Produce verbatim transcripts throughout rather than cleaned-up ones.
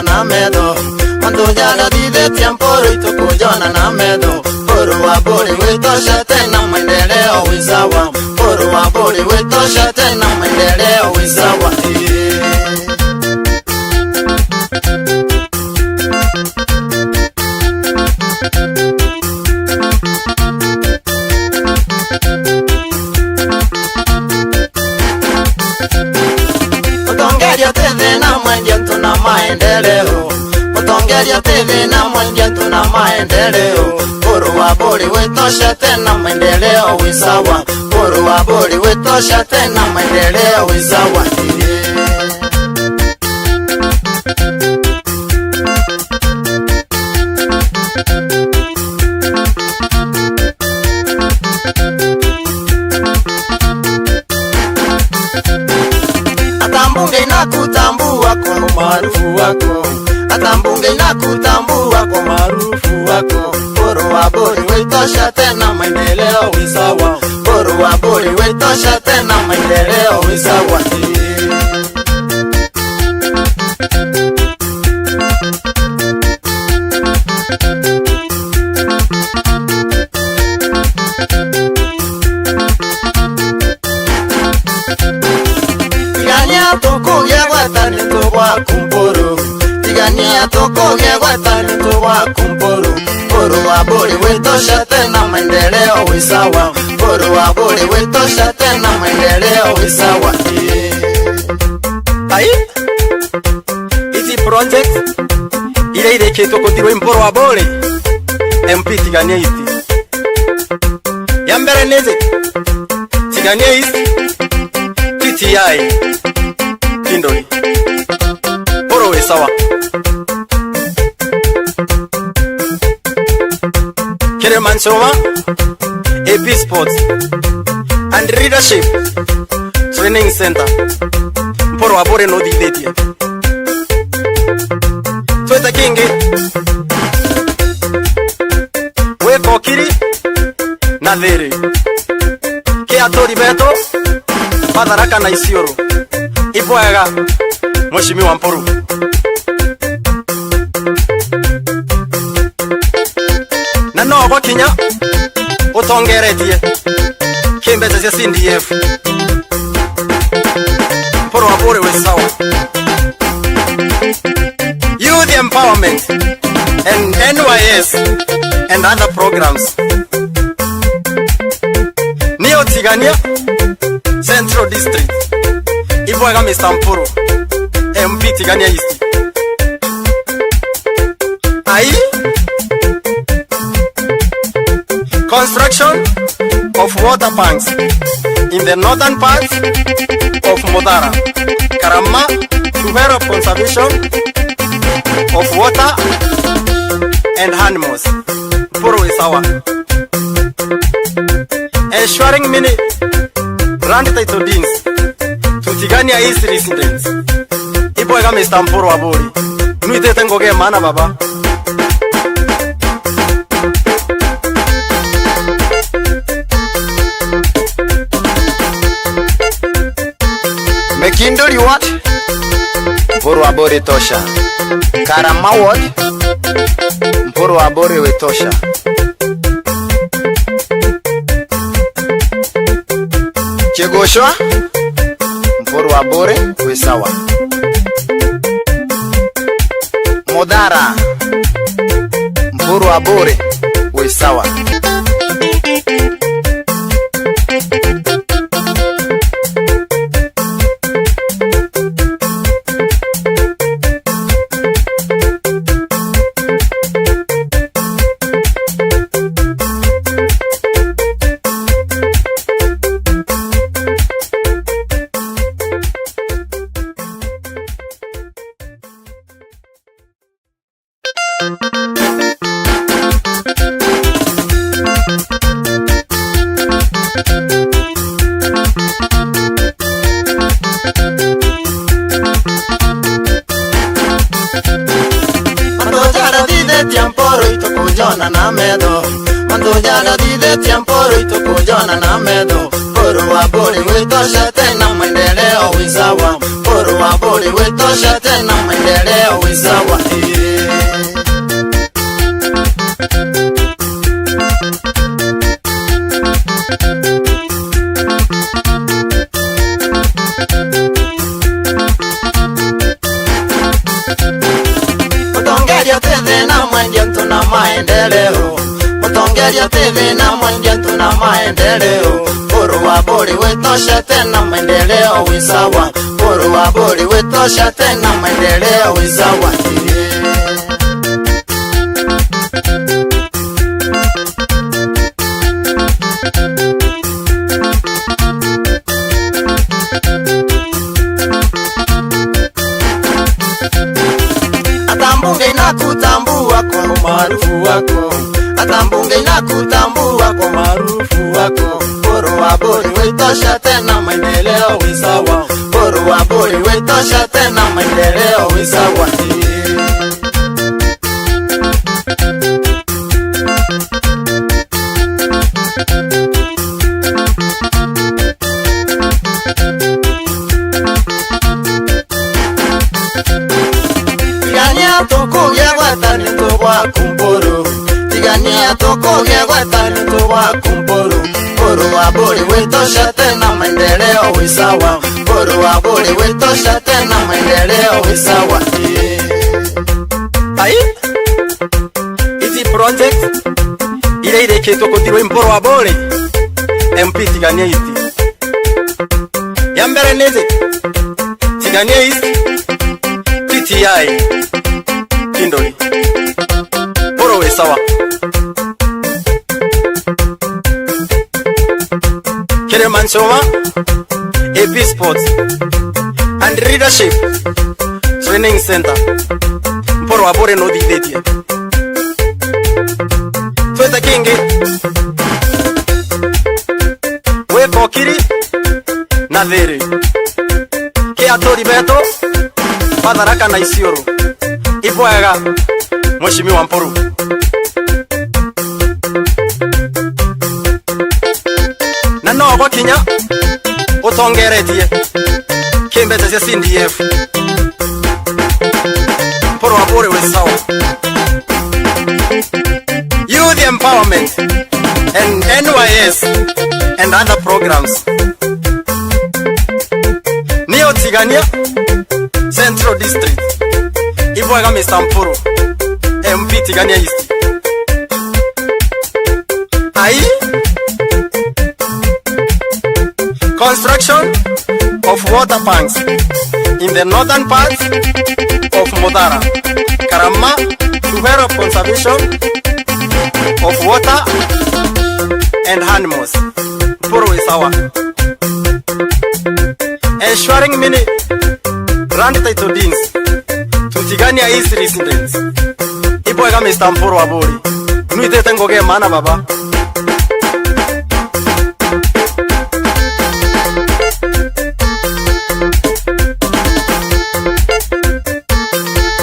na metho. Mantu jarathithitie Mpuru itukujona na metho. Mpuru wa Buri witosha tena maendeleo wi sawa. Mpuru wa Buri witosha tena maendeleo wi sawa. Mutongeria ti thina mwendia antu na maendeleo. Mutongeria ti thina mwendia antu na maendeleo. Mpuru wa Buri witosha tena maendeleo wi sawa. Mpuru wa Buri witosha tena maendeleo wi sawa. Hata mbunge inakutambua kwa umaarufu wako. Hata mbunge inakutambua kwa umaarufu wako. Mpuru wa Buri witosha tena maendeleo wi sawa. Mpuru wa Buri witosha tena maendeleo wi sawa. Tigania tukugia gweta niuntu bwaku Mpuru. Tigania tukugia gweta niuntu bwaku Mpuru. Mpuru wa Buri witosha tena maendeleo wi sawa. Mpuru wa Buri witosha tena maendeleo wi sawa. Ai? Ici project iria irikitwe kuthirwa i Mpuru wa Buri, M P Tigania East. Ya mbere ni iji, Tigania East, T T I, Kinduri. Mpuru wi sawa. Kirima Nchuma, A P Sports and Leadership Training Center. Mpuru wa Buri nuthithitie. Twite kingi. Gwika ukiri na thiri. Ki aturi betu ba Tharaka na Isiolo. Ibwega, Mheshimiwa Mpuru. Na no gwakinya utongeretie ki mbeca cia C D F. Mpuru wa Buri wi sawa. Youth empowerment and N Y S and other programs. Ni Utigania Central District. Ibwega Mister Mpuru, M P Tigania East. Ai? Construction of water banks in the northern part of Muthara, Karama, to help conservation of water and animals. Mpuru wi sawa. Ensuring mini land title deeds to Tigania East residents. Ibwega Mister Mpuru wa Buri. Nwitite ngugi ya maana baba. Mekinduri Ward, Mpuru wa Buri tosha. Karama Ward, Mpuru wa Buri wi tosha. Kigucwa, Mpuru wa Buri wi sawa. Muthara, Mpuru wa Buri wi sawa. Mantu jarathithitie Mpuru itukujona na metho. Mantu jarathithitie Mpuru itukujona na metho. Mpuru wa Buri witosha tena maendeleo wi sawa. Mpuru wa Buri witosha tena maendeleo wi sawa. Maendeleo, Mpuru wa Buri witosha tena, maendeleo wi sawa. Mpuru wa Buri witosha tena, maendeleo wi sawa. Hata mbunge inakutambua kwa umaarufu wako. Hata mbunge inakutambua kwa umaarufu wako. Mpuru wa Buri witosha tena, maendeleo wi sawa. Mpuru wa Buri witosha tena, maendeleo wi sawa. Tigania tukugia gweta niuntu bwaku Mpuru. Tigania tukugia gweta niuntu bwaku Mpuru. Mpuru wa Buri witosha tena, maendeleo wi sawa. Mpuru wa Buri witosha tena, maendeleo wi sawa. Ai? Ici project iria irikitwe kuthirwa i Mpuru wa Buri, M P Tigania East. Ya mbere ni iji, Tigania East, T T I, Kinduri. Mpuru wi sawa. Kirima Nchuma, A P Sports and Leadership Training Center. Mpuru wa Buri nuthithitie. Twite kingi. Gwika ukiri na thiri. Ki aturi betu ba Tharaka na Isiolo. Ibwega, Mheshimiwa Mpuru. Na no gwa kinya utongeretie ki mbeca cia C D F. Mpuru wa Buri wi sawa. Youth empowerment and N Y S and other programs. Ni utigania Central District. Ibwega Mister Mpuru, M P Tigania East. Ai. Construction of water banks in the northern parts of Muthara, Karama, to help conservation of water and animals. Mpuru wi sawa. Ensuring mini land title deeds to Tigania East residents. Ibwega Mister Mpuru wa Buri. Nwitite ngugi ya maana baba.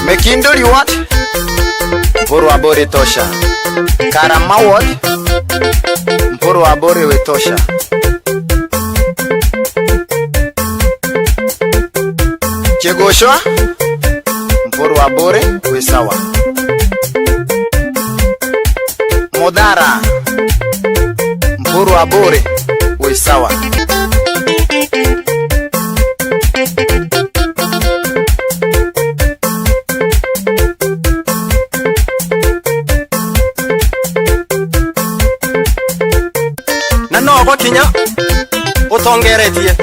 Mekinduri Ward, Mpuru wa Buri tosha. Karama Ward, Mpuru wa Buri wi tosha. Kigucwa, Mpuru wa Buri wi sawa. Muthara, Mpuru wa Buri wi sawa. Na no gwa kinya utongeretie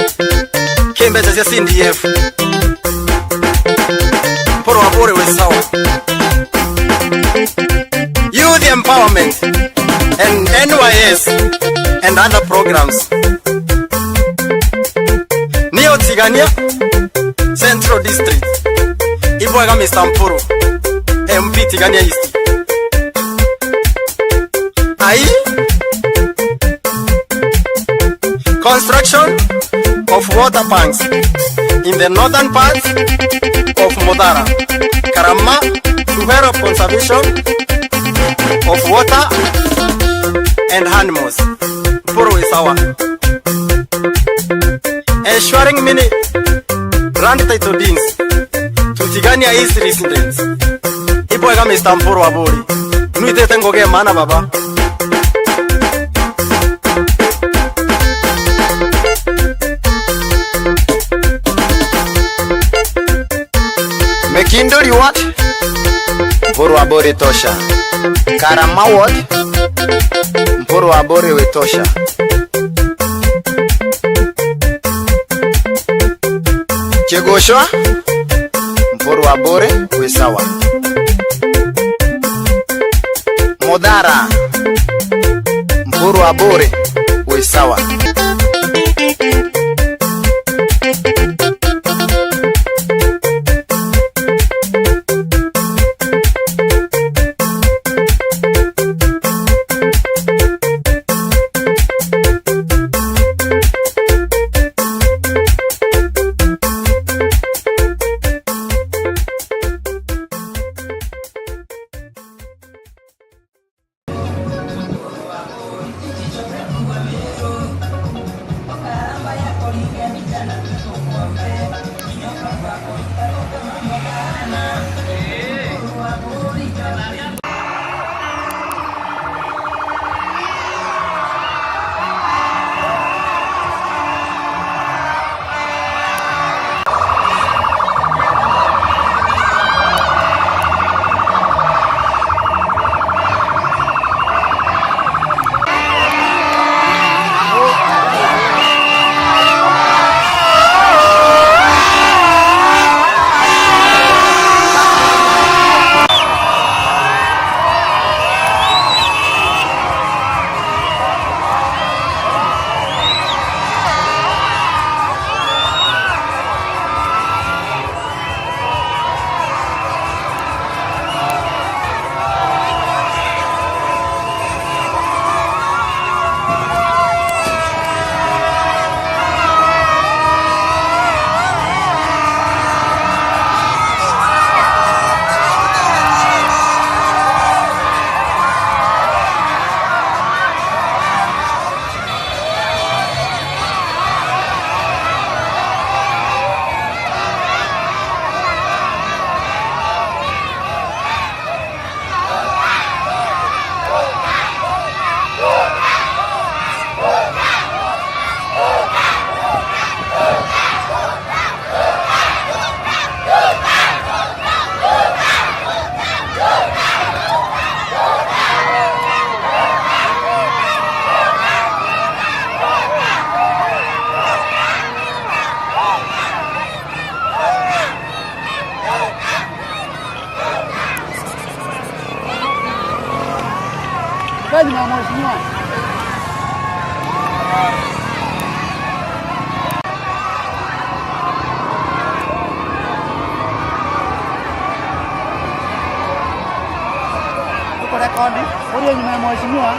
ki mbeca cia C D F. Mpuru wa Buri wi sawa. Youth empowerment and N Y S and other programs. Ni utigania Central District. Ibwega Mister Mpuru, M P Tigania East. Ai. Construction of water banks in the northern parts of Muthara, Karama, to help conservation of water and animals. Mpuru wi sawa. Ensuring mini land title deeds to Tigania East residents. Ibwega Mister Mpuru wa Buri. Nwitite ngugi ya maana baba. Mekinduri Ward, Mpuru wa Buri tosha. Karama Ward, Mpuru wa Buri wi tosha. Kigucwa, Mpuru wa Buri, wi sawa. Muthara, Mpuru wa Buri, wi sawa. Kaeni nyuma ya mheshimiwa. Tuko rekodi. Uria nyuma ya mheshimiwa.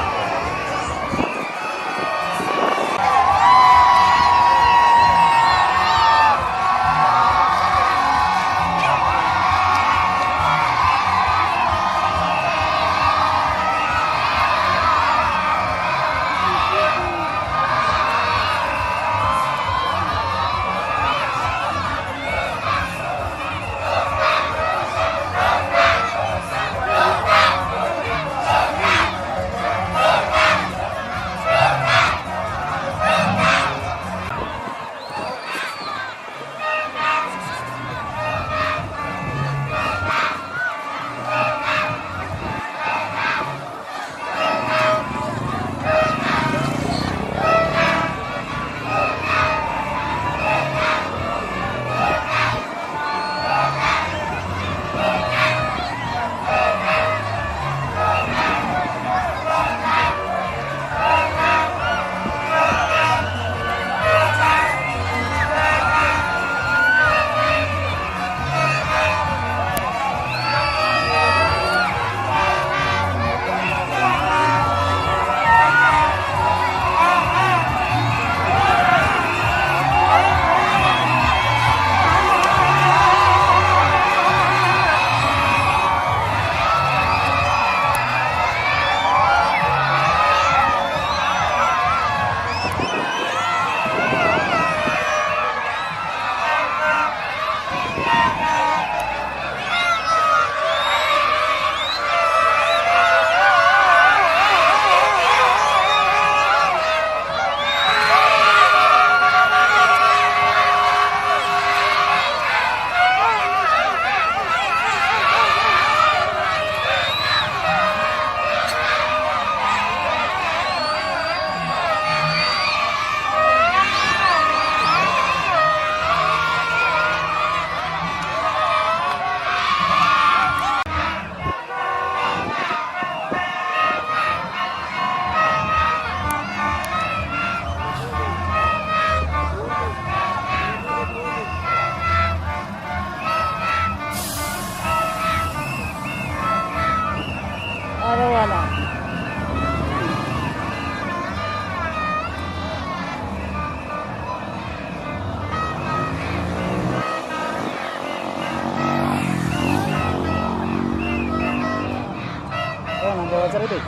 Charity.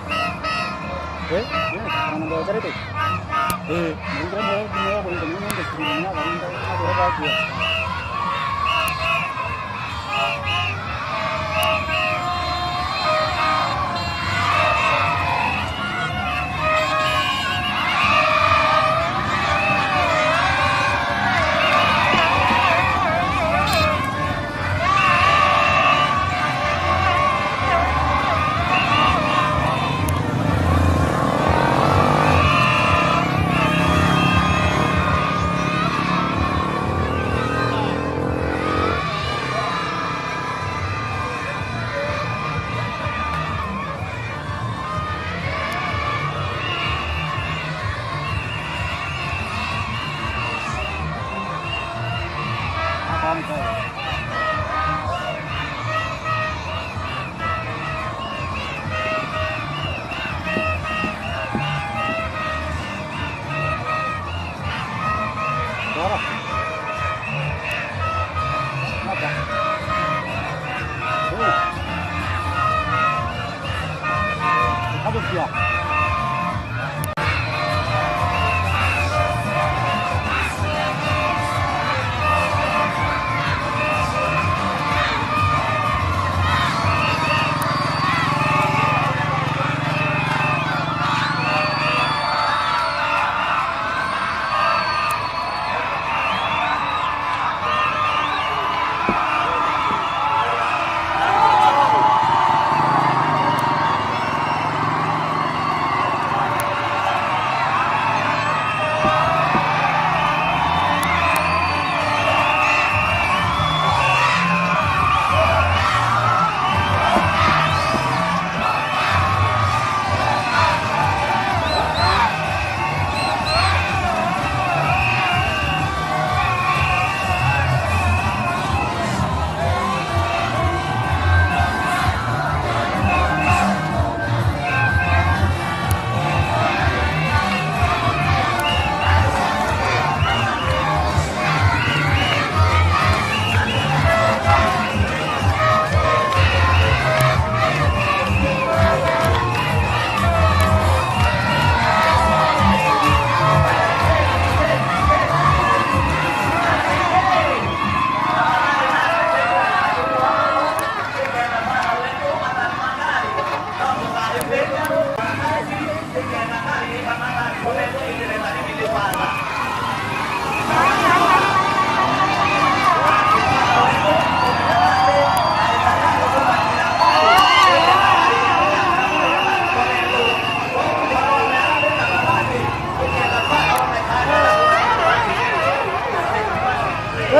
Eh? Eh, ana ndo charity. Eh, ngira mwe, mwe, mwe, mwe, mwe, mwe, mwe, mwe, mwe, mwe, mwe, mwe, mwe,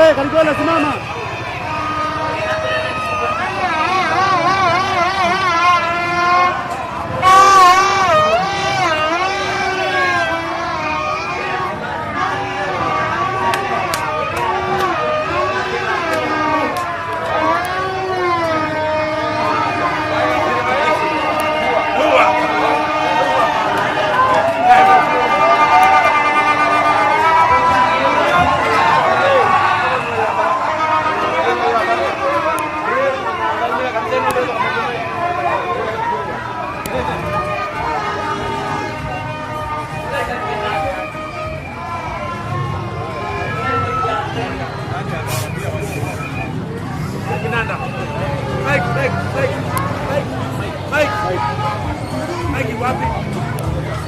Eh, Kaligola, simama.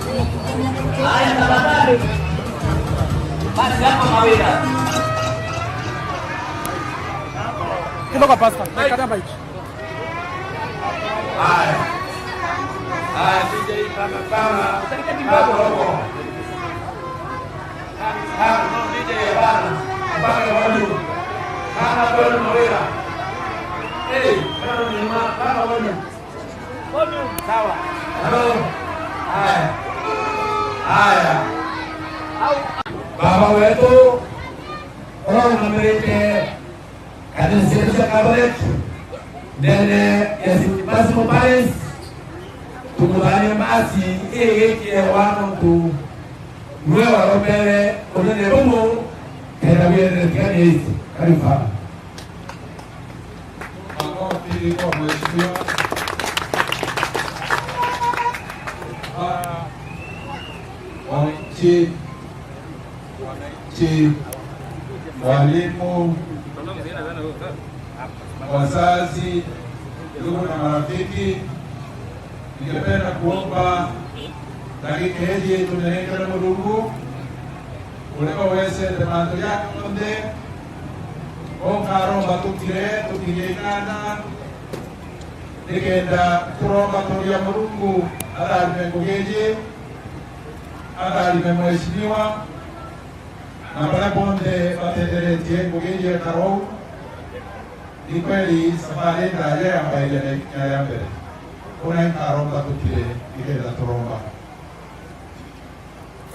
Haya, tafadhali. Basi hapo Mawira. Kidogo, Pastor. Kata mic. Haya. Haya, D J, kama, kama, kama robo. Kama, kama, D J, hapana. Mpaka volume. Kama volume, Mawira. Eh, kama ni ma-, kama volume. Volume. Sawa. Hello. Haya. Haya. Au. Baba wetu, uria urugamirite kanisa cietu cia Catholic, ndene ya Saint Basil Parish, tumuthanie mbasi ii gikiegwa nontu niwe waromere unene bubu, kenda wierere tigania ici. Karibu sana. Makofi kwa mheshimiwa. Wananchi, walimu, wazazi, ndugu na marafiki, ningependa kuomba dakika iji tunenkere Murungu uria wawezete mantu jaria jonthe, onkaromba tukire, tukirie ikanda, nikenda turomba turia Murungu atharime ngugi iji, atharime mheshimiwa, na baria bonthe batetheretie ngugi iji ekara uu. Ni kweli safari ndaja yambairia na ikinya ria mbere. Kuna inkaromba tukire, nikenda turomba.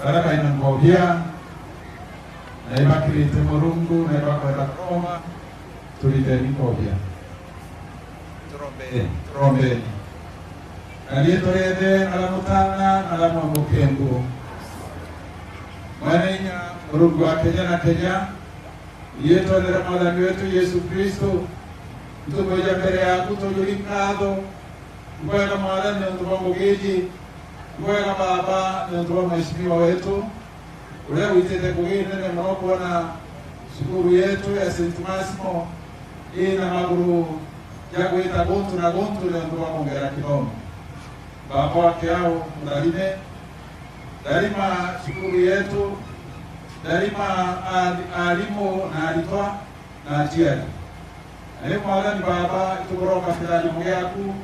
Baria baina nkobia, na ibakirite Murungu, na ibakwenda kuromba, turiteni nkobia. Turombe, turombeni. Na riitwa ria Ithe, na ria Mutaana, na ria Mwe Mukengu. Mwene inya, Murungu wa kenya na kenya, riitwa ria Mwathani wetu Yesu Kristo, nitukwija mbere yaku tujuri nkatho, Ni bwega Mwathani niuntu bwa ngugi iji. Ni bwega Baba niuntu bwa mheshimiwa wetu, uria witite ngugi inene mono kwona cukuru yetu ya Saint Massimo ina maguru ja gwita guntu na guntu niuntu bwa kwongera kithomo. Baba wa kiao, mutharime, tharima cukuru yetu, tharima aari-, aarimu na aritwa, na aciari. Na riu Mwathani Baba, itukuroka kitharimo giaku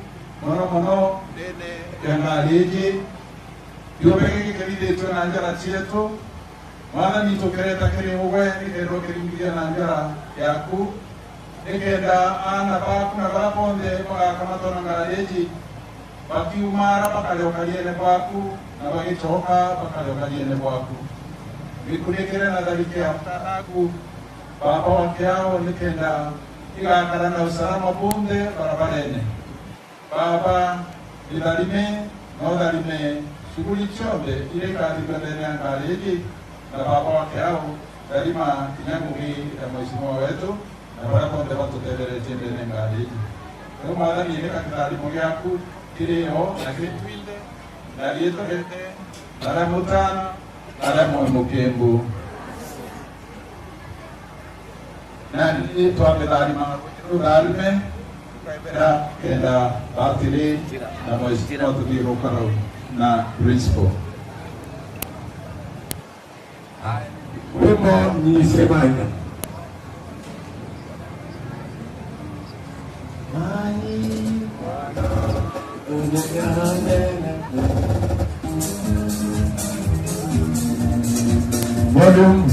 mono mono ndene ya ngari iji. Kiumbe giki kirithitue na njara cietu, Mwathani, tukireta kiri ugwe, nikenda ukiringithia na njara yaku, nikenda aana baku na baria bonthe bagakamatwa na ngari iji, bakiuma ara bakare ukariene bwaku, na bagicoka bakare ukariene bwaku. Mikunikire na tharike ya mutanaku, Baba wa kiao, nikenda igakara na usalama bunthe barabarene. Baba, itharime, na utharime shughuli cionthe iria ikathithua ndene ya ngari iji, na Baba wa kiao, tharima kinya ngugi ya mheshimiwa wetu, na baria bonthe batutetheretie ndene ya ngari iji. Riu Mwathani, inika kitharimo giaku kiri o na kiri twinthe, na riitwa ria Ithe, na ria Mutaana, na ria Mwe Mukengu. Na ni twambe tharima rutharime, tukebera kenda batiri na mheshimiwa tuthii rukarau na principal. Wimbo ni Semanya. Volume.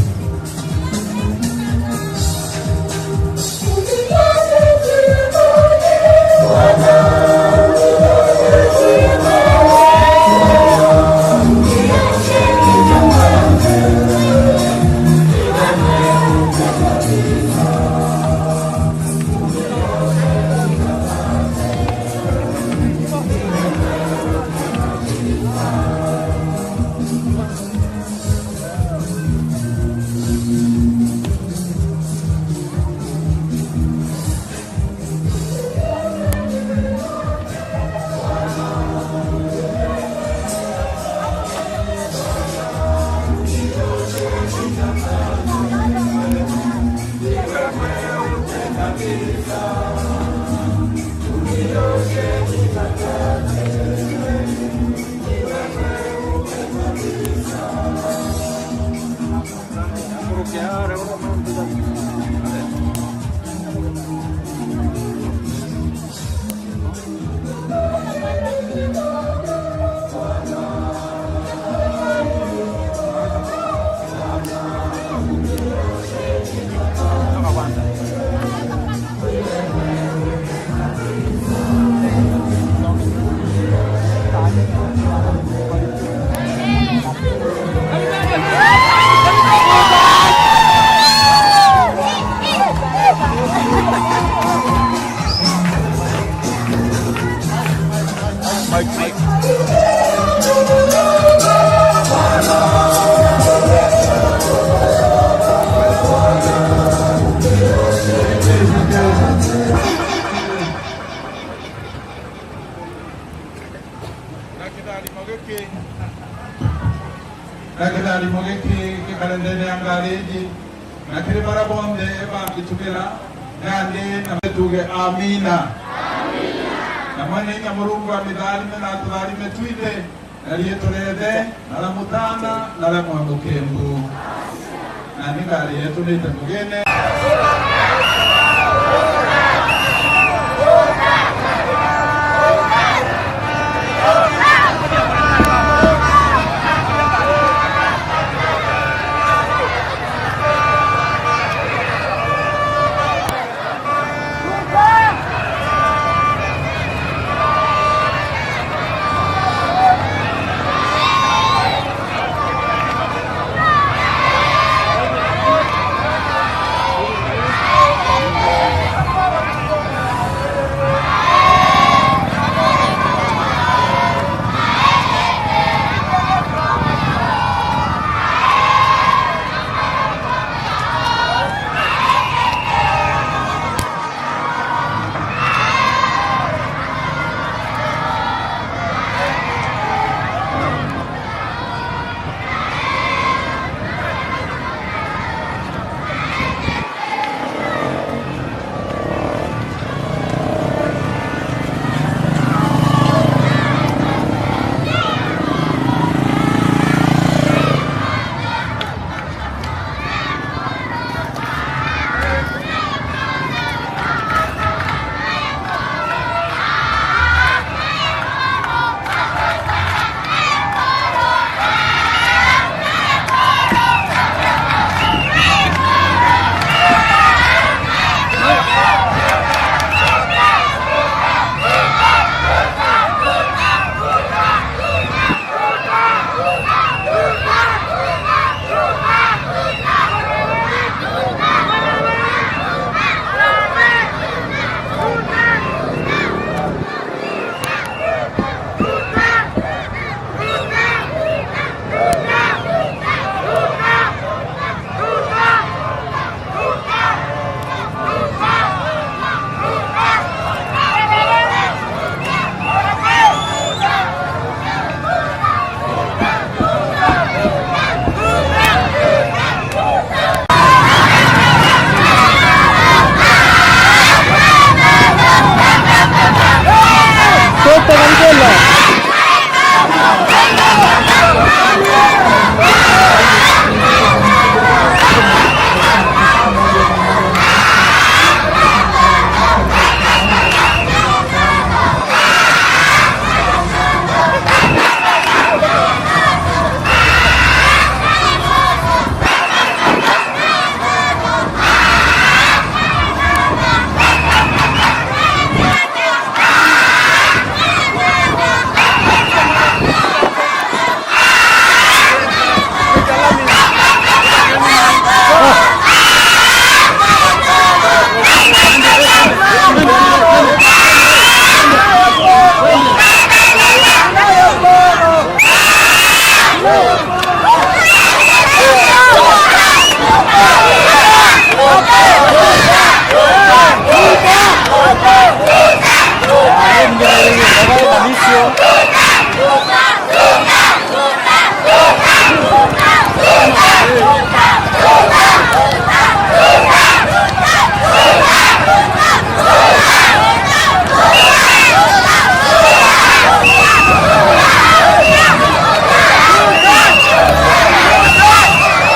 Giki gikare ndeene ya ngariji, na kiri baria bonthe bagitumira, nandi na tuge, "Amina." Na Mwene Inya Murungu amitharime na atutharime twinthe, na riitwa riethe, na ria Mutaana, na ria Mwana Mukembu. Nandi ngari yetu niite mugene.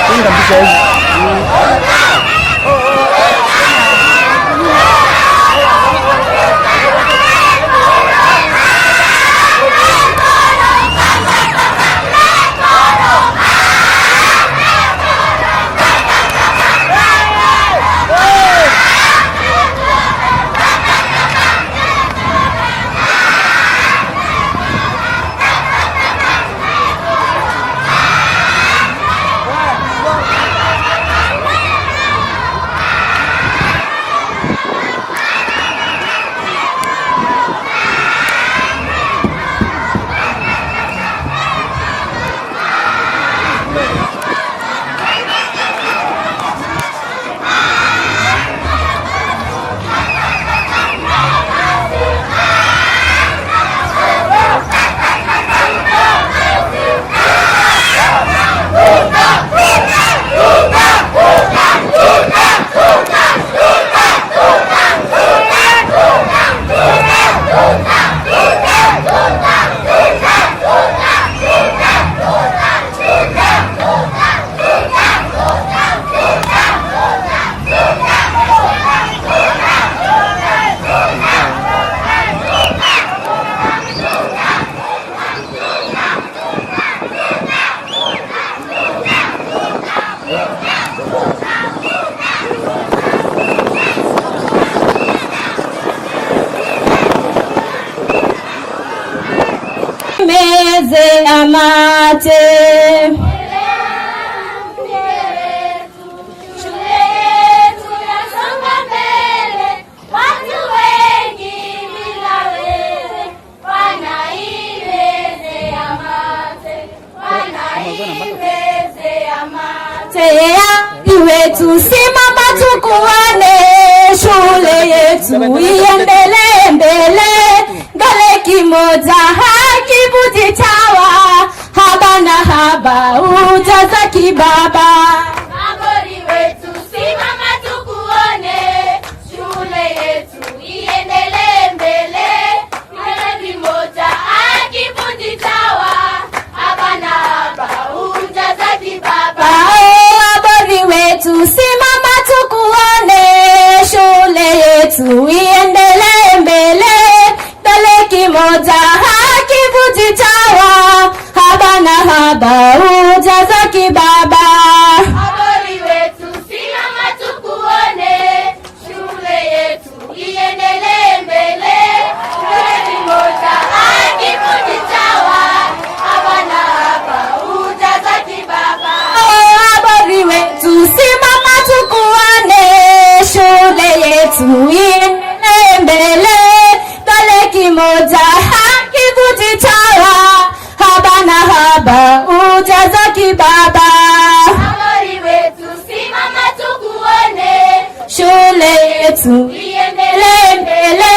Piga picha hizi. Meze ya mate. Watu wengi bila wewe wanaimezea mate, wanaimezea mate. Tayari wetu, simama tukuone, shule yetu iendelee mbele. Dole kimoja hakivunji chawa, haba na haba ujaza kibaba. Magori wetu, simama tukuone, shule yetu iendelee mbele. Kila kimoja hakivunji chawa, haba na haba ujaza kibaba. Oh, Abori wetu, simama tukuone, shule yetu iendelee mbele. Dole kimoja hakivunji chawa, haba na haba ujaza kibaba. Abori wetu, simama tukuone, shule yetu iendelee mbele. Kila kimoja hakivunji chawa, haba na haba ujaza kibaba. Oh, Abori wetu, simama tukuone, shule yetu iendelee mbele. Dole kimoja hakivunji chawa, haba na haba ujaza kibaba. Abori wetu, simama tukuone, shule yetu iendelee mbele.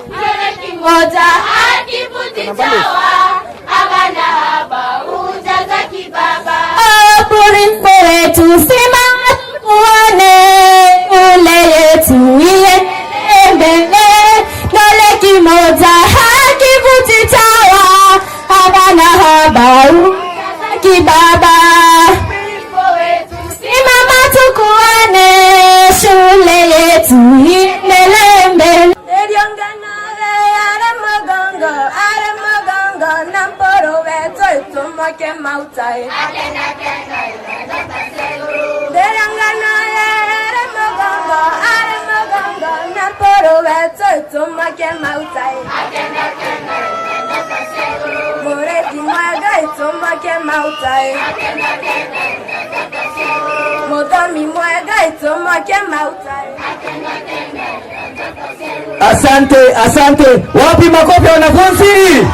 Dole kimoja hakivunji chawa, haba na haba ujaza kibaba. Oh, Buringo wetu, simama tukuone, shule yetu iendelee mbele. Dole kimoja hakivunji chawa, haba na haba ujaza kibaba. Simama tukuone, shule yetu iendelee mbele. Eriongana are mogongo, are mogongo, na Mpuru wetu itumwake mautai. Nderangana yere mogongo, are mogongo, na Mpuru wetu itumwake mautai. Muredi mwega itumwake mautai. Muthomi mwega itumwake mautai. Asante, asante. Wapi makofi ya wanafunzi?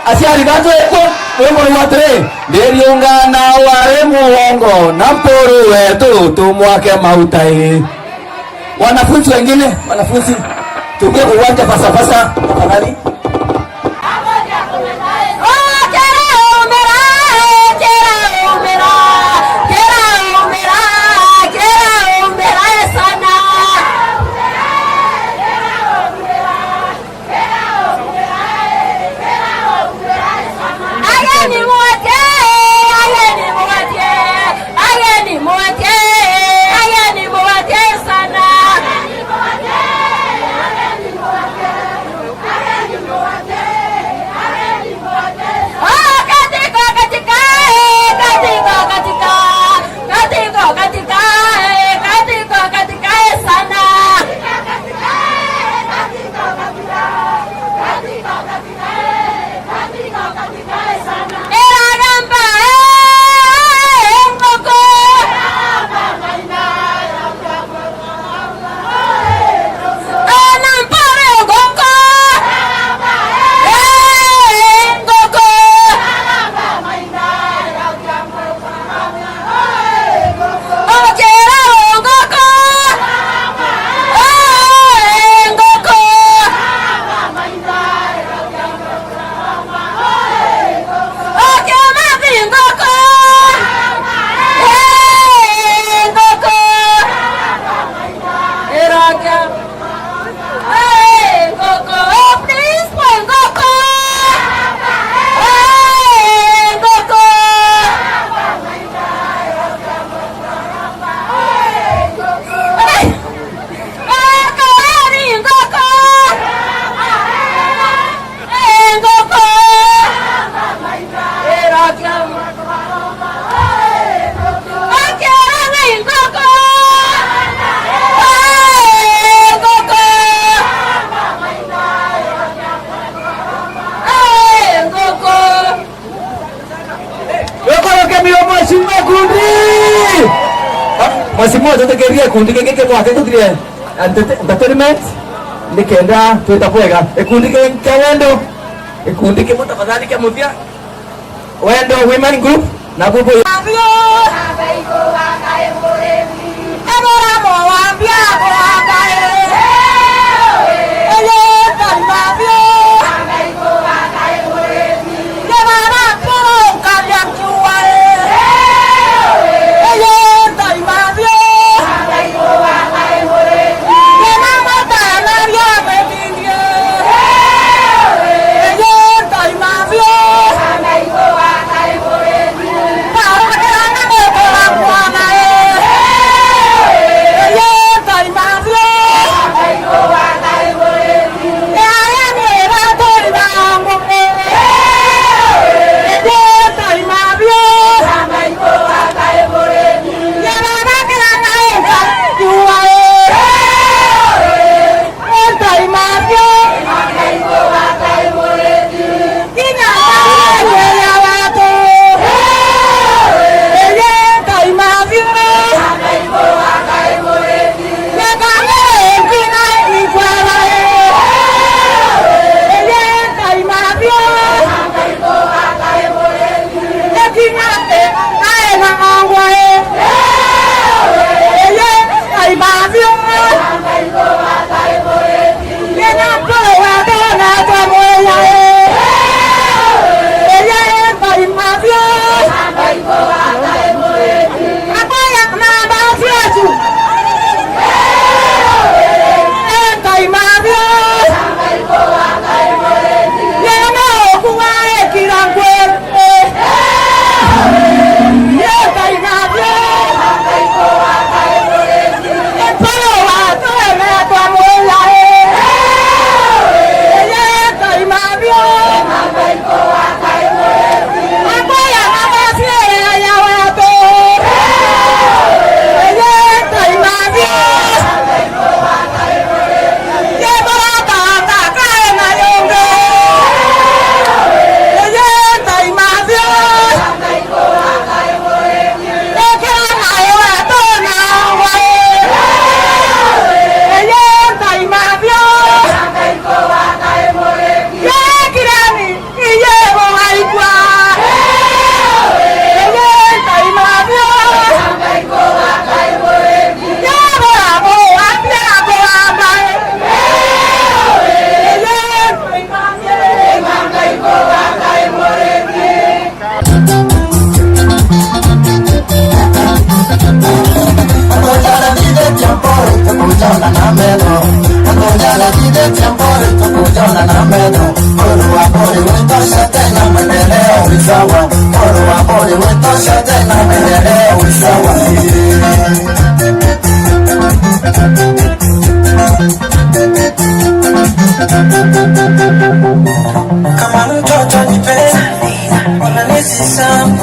Aciari batu eko, wimbo ni wa atiri, ndiriungana wari mugongo, na Mpuru wetu tumwake mautai. Wanafunzi wengine, wanafunzi, tuingie kwa uwanja fasa fasa, tafadhali. Ageni mwote, ageni mwote, ageni mwote, ageni mwote sana. Mheshimiwa kundi! Mheshimiwa, tutekerie kundi kingi kibwake tuthirie enter-, entertainment, nikenda twita bwega. Gikundi ki-, kia wendo, gikundi kimwe tafadhali kia muthia. Wendo Women Group, na bubu. Kama mtoto nipe, unanisi sana.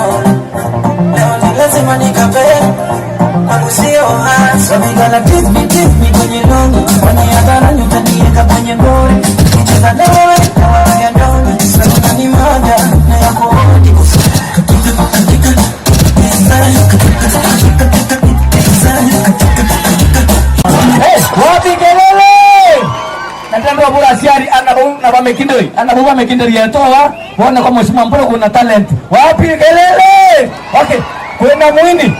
Leo ni lazima nikape, kwangu sio hasa. So we gonna tease me, tease me kwenye longi, kwenye hadharani utaniweka kwenye ngori. Nikicheza na wewe, na wewe ya ndoni, so unanimada, na ya kuhodi. Hey, wapi kelele? Nataka wabura asiari, ana bau na bamekindoi, ana bau bamekindoi yetoa, waona kwa Mheshimiwa Mpuru kuna talent. Wapi kelele? Okay, kwina mwini,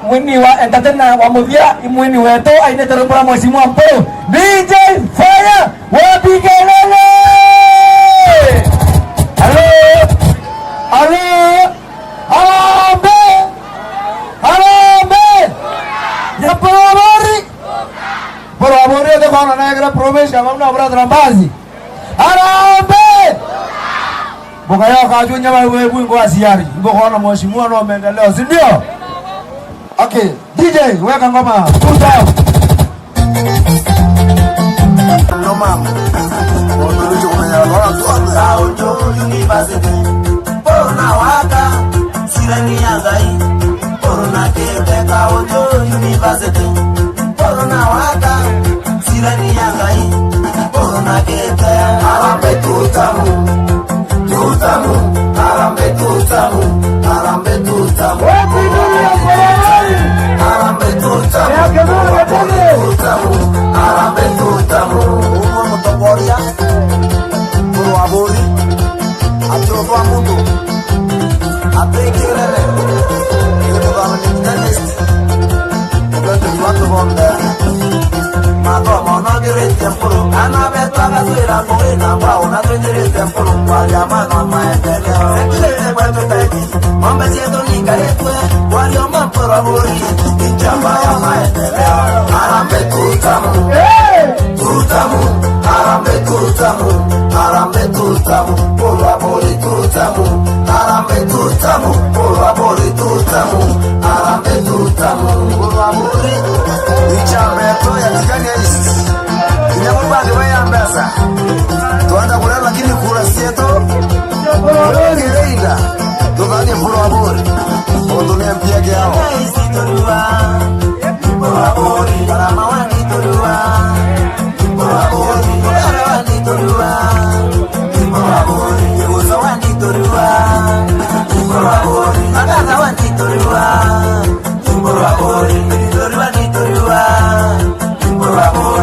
mwini wa entertainer wa muthia, i mwini wetu, ainite rwimbo rwa Mheshimiwa Mpuru. D J Fire, wapi kelele? Halo? Halo? Harambee! Harambee! Ya Mpuru Abori! Mpuru Abori, ete kona negere provincia, bau na brother Mbazi. Harambee! Bukayoka juu nyama wewe bwingo asiari. Bukaona mheshimiwa no maendeleo, si ndio? Okay, D J, weka ngoma. Pull down. No, ma'am. University. Mpuru na waka, sireni ya Ngai. Mpuru na kite Kaunti University. Mpuru na waka, sireni ya Ngai. Mpuru na kite. Harambee tutamu, tutamu. Harambee tutamu, harambee tutamu. Oria, Mpuru wa Buri, ati uthwa muntu, ati kirere, ni muthamani dentist, muthetheri wa antu bonthe. Mathomo nongiritie Mpuru, ana betu agacwira ngugi na mbao, na twinjirite Mpuru, kwaria ma na maendeleo. Sekirite kwetu teki, ng'ombe cietu ningaritwe, kwaria ma Mpuru wa Buri, ni njamba ya maendeleo. Harambee Tutamu. Tutamu, Harambee Tutamu, Harambee Tutamu, Mpuru wa Buri Tutamu, Harambee Tutamu, Mpuru wa Buri Tutamu, Harambee Tutamu, Mpuru wa Buri. Ichama yetu ya Tigania East. Kinya mubandi we ya mbeca. Twenda kuria lakini kura cietu. Tuthanie Mpuru wa Buri. Untu ni mpia kiao. Barama wa Giturua.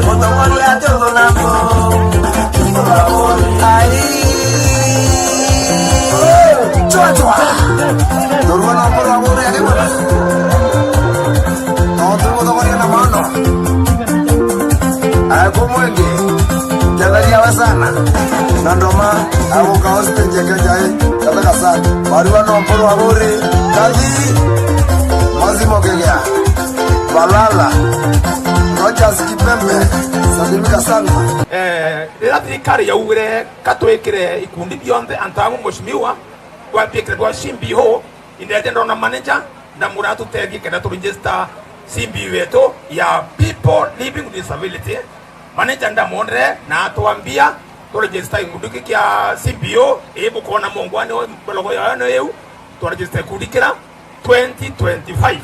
Mutongoria Njogu Namo. Ai. Chwa, chwa. Ndorua no Mpuru wa Buri akimana. No tumutongoria na mono. Aya, kumwingi, nketheria we sana. Na ndoma, aguka hostage ya Kenya, eh, kathaka sana. Barua no Mpuru wa Buri, Kathi, Mazimo Kegea, Balala, Rogers Kipembe, Sadimika sana. Eh, riria thirikari yaugire katwikire ikundi bionthe antu amwe, mheshimiwa, twambie kire bwa C B O, Indete ndona manager, ndamwira atutethie kenda tu register C B wetu ya people living with disability. Manager ndamwonere na atwambia tu register gikundi giki kia C B O, ii bukoona mongwa ni logo yayo ni iu, twa register gikundi kira twenty twenty-five.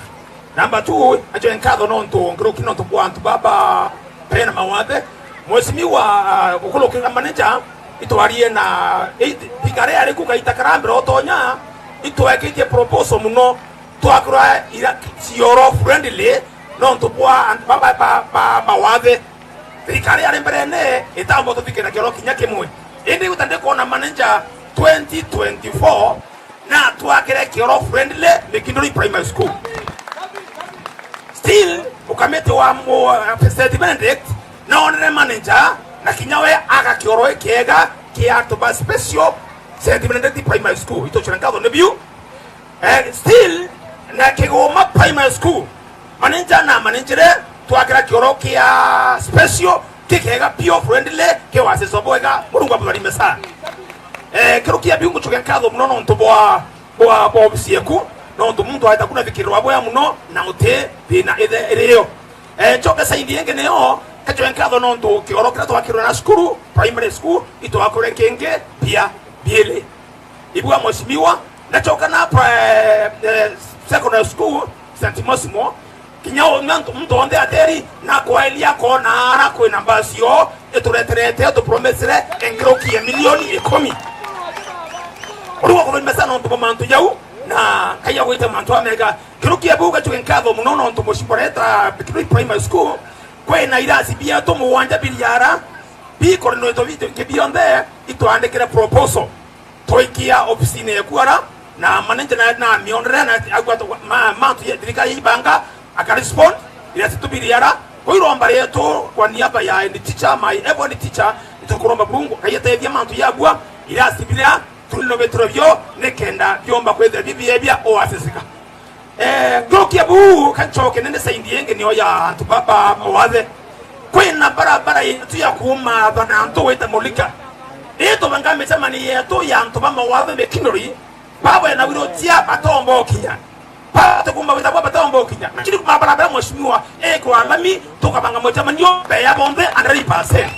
Number two, acho nkatho nontu ngiruki nontu bwa antu baba bena mawathe. Mheshimiwa, ah, gukurukira manager, itwarie na, eh, thigara yari ku gaita karambira utonya, itwekitie proposal muno, twakura ira cioro friendly, nontu bwa antu ba, ba, ba, ba mawathe. Thirikari yari mberene, itamba tuthikira kioro kinya kimwe. Indi guta ndikwona manager twenty twenty-four, na twakire kioro friendly Mikinduri Primary School. Still, ukamiti wa mu-, uh, Saint Benedict, naonere manager, na kinya we aga kioro kiega kia antu ba special Saint Benedict Primary School. Itucira nkatho ni biu. Eh, still, na Kiguma Primary School, manager na manager, twakira kioro kia special, kikega, pure friendly, kiwasiswa bwega, Murungu abubarime sana. Eh, kirukia biu ngucoke nkatho muno nontu bwa, bwa, bwa obisi yeku, nontu muntu aeta kuna thikirirwa bwega muno, na uti thina ithe iriyo. Eh, ncoke saindi ingi niyo, kacoke nkatho nontu kioro kiria twakirwe na cukuru, primary school, itwakure kingi, bia, biili. Ibua mheshimiwa, ndacoka na pra-, eh, eh, secondary school, Saint Mosimo, kinya unyua ntu-, muntu onthe ateri, na kwaelia kona ara kwina mbasi yo, itureterete, utupromesire enkiruki ya milioni ikumi. Uriu akuthimisa nontu bwa mantu jau, na Ngai agwite mantu amega. Kiruki ya bau gacuke nkatho muno nontu mheshimiwa reta Bikirui Primary School, kwina irasi bietu mugwanja biriara, bikorinwitwe bitu ingi bionthe, itwandikire proposal. Twikia ofisine yeku ara, na manager na, na amionere, na agua tu-, ma, mantu ya thirikari ibanga, akarespond, iria situbiri ara, kwa iromba rietu kwa niaba ya head teacher, my head teacher, itukuromba Murungu, Ngai atethia mantu yagua, iria sibira, turi no betro bio, nikenda biomba kwithira bibiebia oasisika. Eh, nkurukia buu, kancoke nene saindi ingi niyo ya antu baba mawathe. Kwina barabara yetu ya kuuma Thana antu wite Mulika. Itubangamite mani yetu ya antu ba mawathe Mikinori, baba na wiro cia batomba ukinya. Baba tukumba wita bwa batomba ukinya. Lakini kuma barabara mheshimiwa, eko alami, tukabanga mwicemanio, beya bonthe, hundred percent.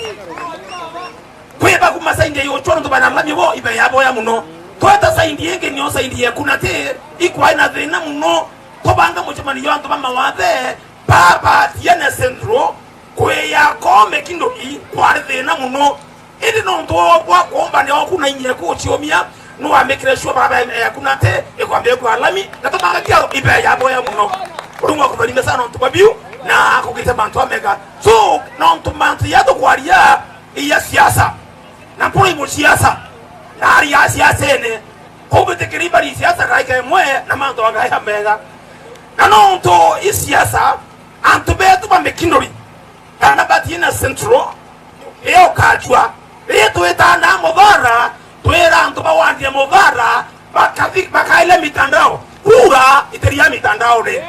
Kwiba kuma saindi ya Iuchwa nontu bana lami bo ibe yaboya muno. Tweta saindi ingi niyo saindi ya Kunati, ikwai na thina muno. Tubanga mucemanio antu ba mawathe, baba Tiene Central, kwiya kome Kindugi, kwari thina muno. Indi nontu bwa kuumbania oku na inya kuciumia, nwamikire sure barabara ya Kunati ikwambia kwa lami, na tubanga kiaro ibe yaboya muno. Murungu akubarime sana nontu babiu, na akugite mantu amega. So, nontu mantu ya tukwaria, Iya siasa, na mpuru i musiasa, na ari a siasene, kuu bitikiri bari siasa ndaika imwe na mantu agae mega. Na nontu i siasa, antu betu ba Mikinori, kana batina Central, iyo ukajua, riria twitanaa Muthara, twira antu ba wandi ya Muthara, bakathi-, bakaile mitandao. Kura itiria mitandaone.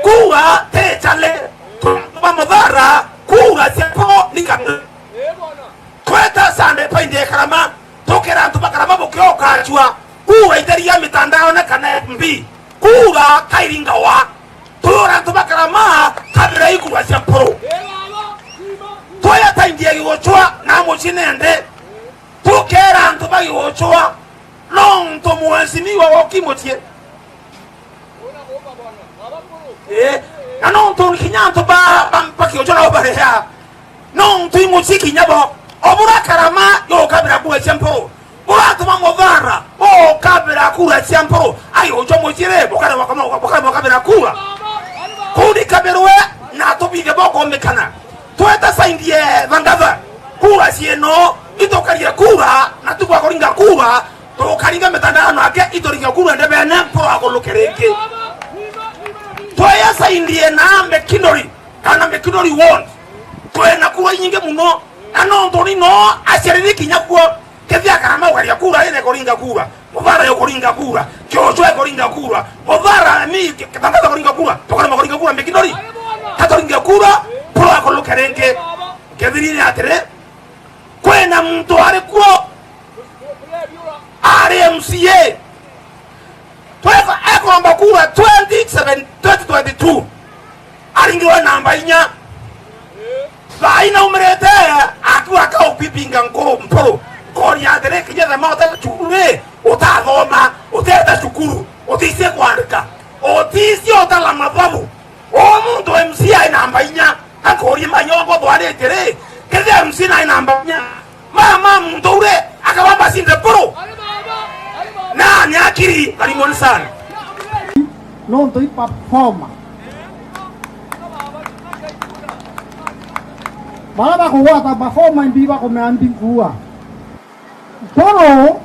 Kura ti chale. Twi antu ba Muthara, kura ciakwa ni kabira. Tweta Sunday paindi ya Karama, tukira antu ba Karama bukioka jua, kura iteria mitandaone kana F B, kura kairingawa. Tuyura antu ba Karama kabira ikura cia mpuru. Twaya taindi ya Giguchwa na mucii nende, tukera antu ba Giguchwa, nontu mheshimiwa woki mucii. Eh, na nontu kinya antu ba, ba, ba Kiojo nao baria. Nontu i mucii kinya bo. O bura Karama yukabira kura cia mpuru. Buratuma Muthara bukabira kura cia mpuru. Ai, ujo mucii ri, bukare bukama-, bukare bukabira kura. Kuni kabirwe na tubithe bokomikana. Tweta saindie thangatha. Kura cieno, itukarie kura, na tugwa kuringa kura, tukaringa mitandao nake, ituringe kura ndebene, mpuru akuluke ringi. Twaya saindie na Mikinori, kana Mikinori ward. Twina kura inyingi muno, na nontu ni no aciariri kinya kuo, kethia Karama ukaria kura, ine kuringa kura, Muthara yukuringa kura, Kiojo ekuringa kura, Muthara ni Kitangata kuringa kura, tukarema kuringa kura Mikinori. Taturinge kura, mpuru akuluke ringi. Kethirine atiri, kwina muntu ari kuo ari M C A. Tweka ekomba kura twenty seven, twenty twenty-two. Aringirwe namba inya. Thaa ina umirite akiwa ka upipinga nkuru mpuru. Nkoria atiri, kinya thema uteta cukuru ri, utathoma, uteta cukuru, uticie kwandika, uticie utala mathabu. Uu muntu M C A ai namba inya, ankorie manyongo bwanite ri, kethia M C A nai namba inya, mama muntu ure akaba macinde mpuru. Na ni akiri, karibuni sana. Nontu i performer. Baria bakugwata performer imbi bakumea mbi nkuua. Mpuru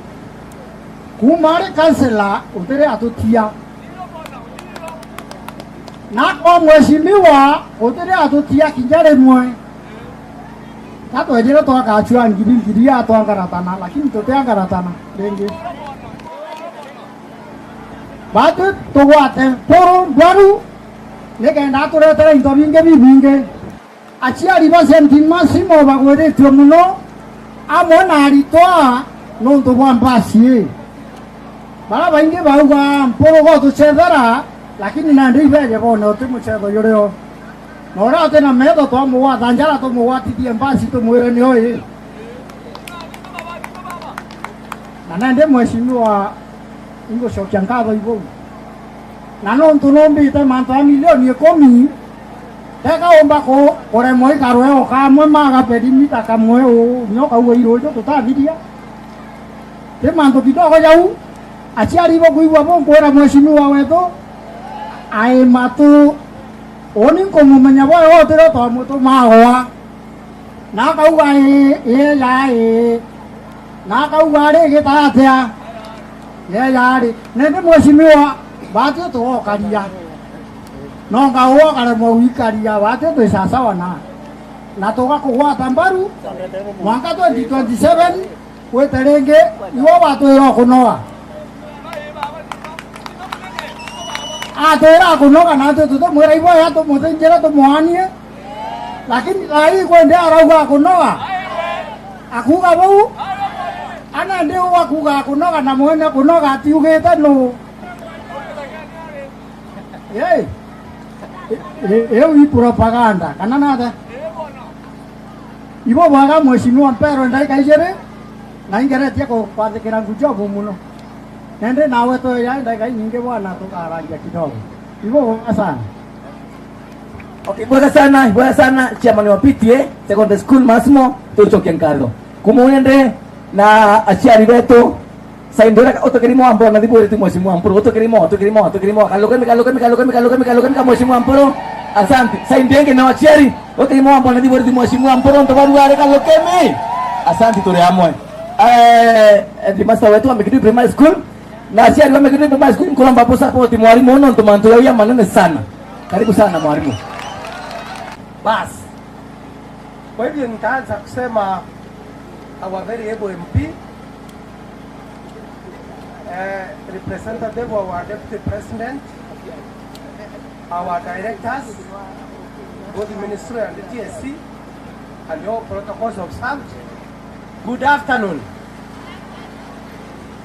kuuma ari kansela utiri atutia. Na kwa mheshimiwa utiri atutia kinya rimwe. Ka twejire twakacua ngiri ngiri atwangaratana, lakini tutiangaratana ringi. Batwi tugwate mpuru ndwaru nikenda aturetere into bingi bibingi. Aciari ba Saint Massimo bagwiritue mono, amwe na aritwa nontu bwa mbasi ii. Baria baingi bauga, "Mpuru gotucethera," lakini nandi ibeje bone uti mucetho jurio. Na uria uti na metho twamugwata njara, tumugwatithie mbasi, tumwire nio ii. Na nandi mheshimiwa, ingucokia nkatho ibuu. Na nontu numbite mantu ja milioni ikumi, teka umba ku-, kuremwa ikarweo kamwe ma gaperimita kamwe uu, nyo kauga iruju tutathiria. Ti mantu kidogo jau, aciari ibo kwigua bunkwira mheshimiwa wetu, ai matu, uni nkumumenya bwega utiro twamutumaa gwa. Na akauga, "Ii, ii, ya, ii." Na akauga, "Ari, gita atia?" Ye yari. Nindi mheshimiwa, bati tugokaria. No ngauga ukaremwa gwikaria, bati twi sasawa na. Na tugakugwata mbaru, mwanka twenty twenty-seven, wite ringi, iwe watwira ukunoga. Atwira akunoga, na twi tutumwira iboya, tumuthinjire, tumwaanie. Lakini thaa ii kwendi arauga akunoga. Akuga bau. Ana ndi uu akuga akunoga na mwene kunoga atiugite nuu? Hey. I-, i-, iu i propaganda, kana nata? Ibo bwaga mheshimiwa mperwe ndaika ijiri, na ingeretie ku-, kwathikira Ngujobu muno. Nende nawe toya ndaika inyingi bwana, tukarangia kidogo. Ibo bwaga sana. Okay, bwega sana, bwega sana, chairman wa P T A Secondary School Massimo, tucokia nkatho. Kumwende na aciari betu, saindira utukirimo amboro na thiburi tu mheshimiwa Mpuru, utukirimo, utukirimo, utukirimo, kalukemi, kalukemi, kalukemi, kalukemi, kalukemi ka mheshimiwa Mpuru. Asante. Saindi ingi na aciari, ukiimwa bwana Thiborithi Mheshimiwa Mpuru ntu barua ari kathukimi. Asante, turi amwe. Eh, headmaster wetu wa Mikinduri Primary School, na aciari ba Mikinduri Primary School, nkuromba bu support mwarimu uyu nontu mantu yau ya manene sana. Karibu sana mwarimu. Basi. Kwa hivyo nitaanza kusema our very able M P, eh, representative of our deputy president, our directors, both ministry and T S C, and all protocols observed. Good afternoon.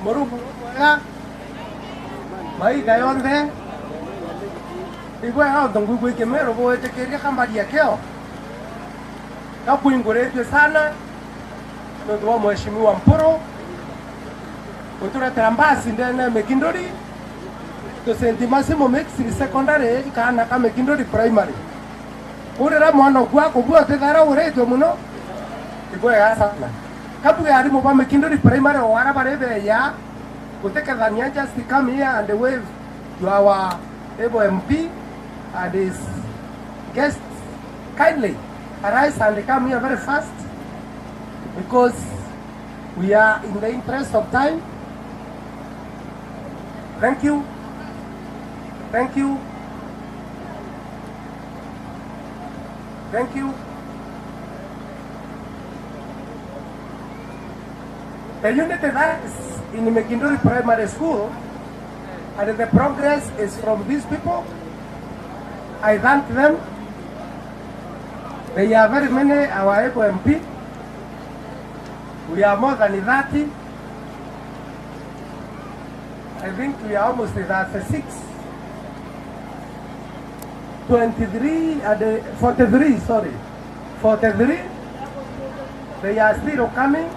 Murungu mwega, maitha yonthe. Igwe onto ngwigua ikimero bwitikiria kambaria kio. Gakwinguritue sana nontu bwa Mheshimiwa Mpuru guturetera mbasi ndene ya Mikinduri to Saint Massimo Mixed Secondary, kaana ka Mikinduri Primary. Urira mwana oku akubua utithara uritue muno. Ibwega sana. Kabuge arimu ba Mikinduri Primary o ara bari beya gutikethania, just come here and wave to our able M P and his guests. Kindly arise and come here very fast because we are in the interest of time. Thank you. Thank you. Thank you. The unity that is in Mikinduri Primary School and the progress is from these people. I thank them. They are very many, our able M P. We are more than thirty. I think we are almost thirty-six. Twenty-three and, uh, forty-three, sorry. Forty-three. They are still coming.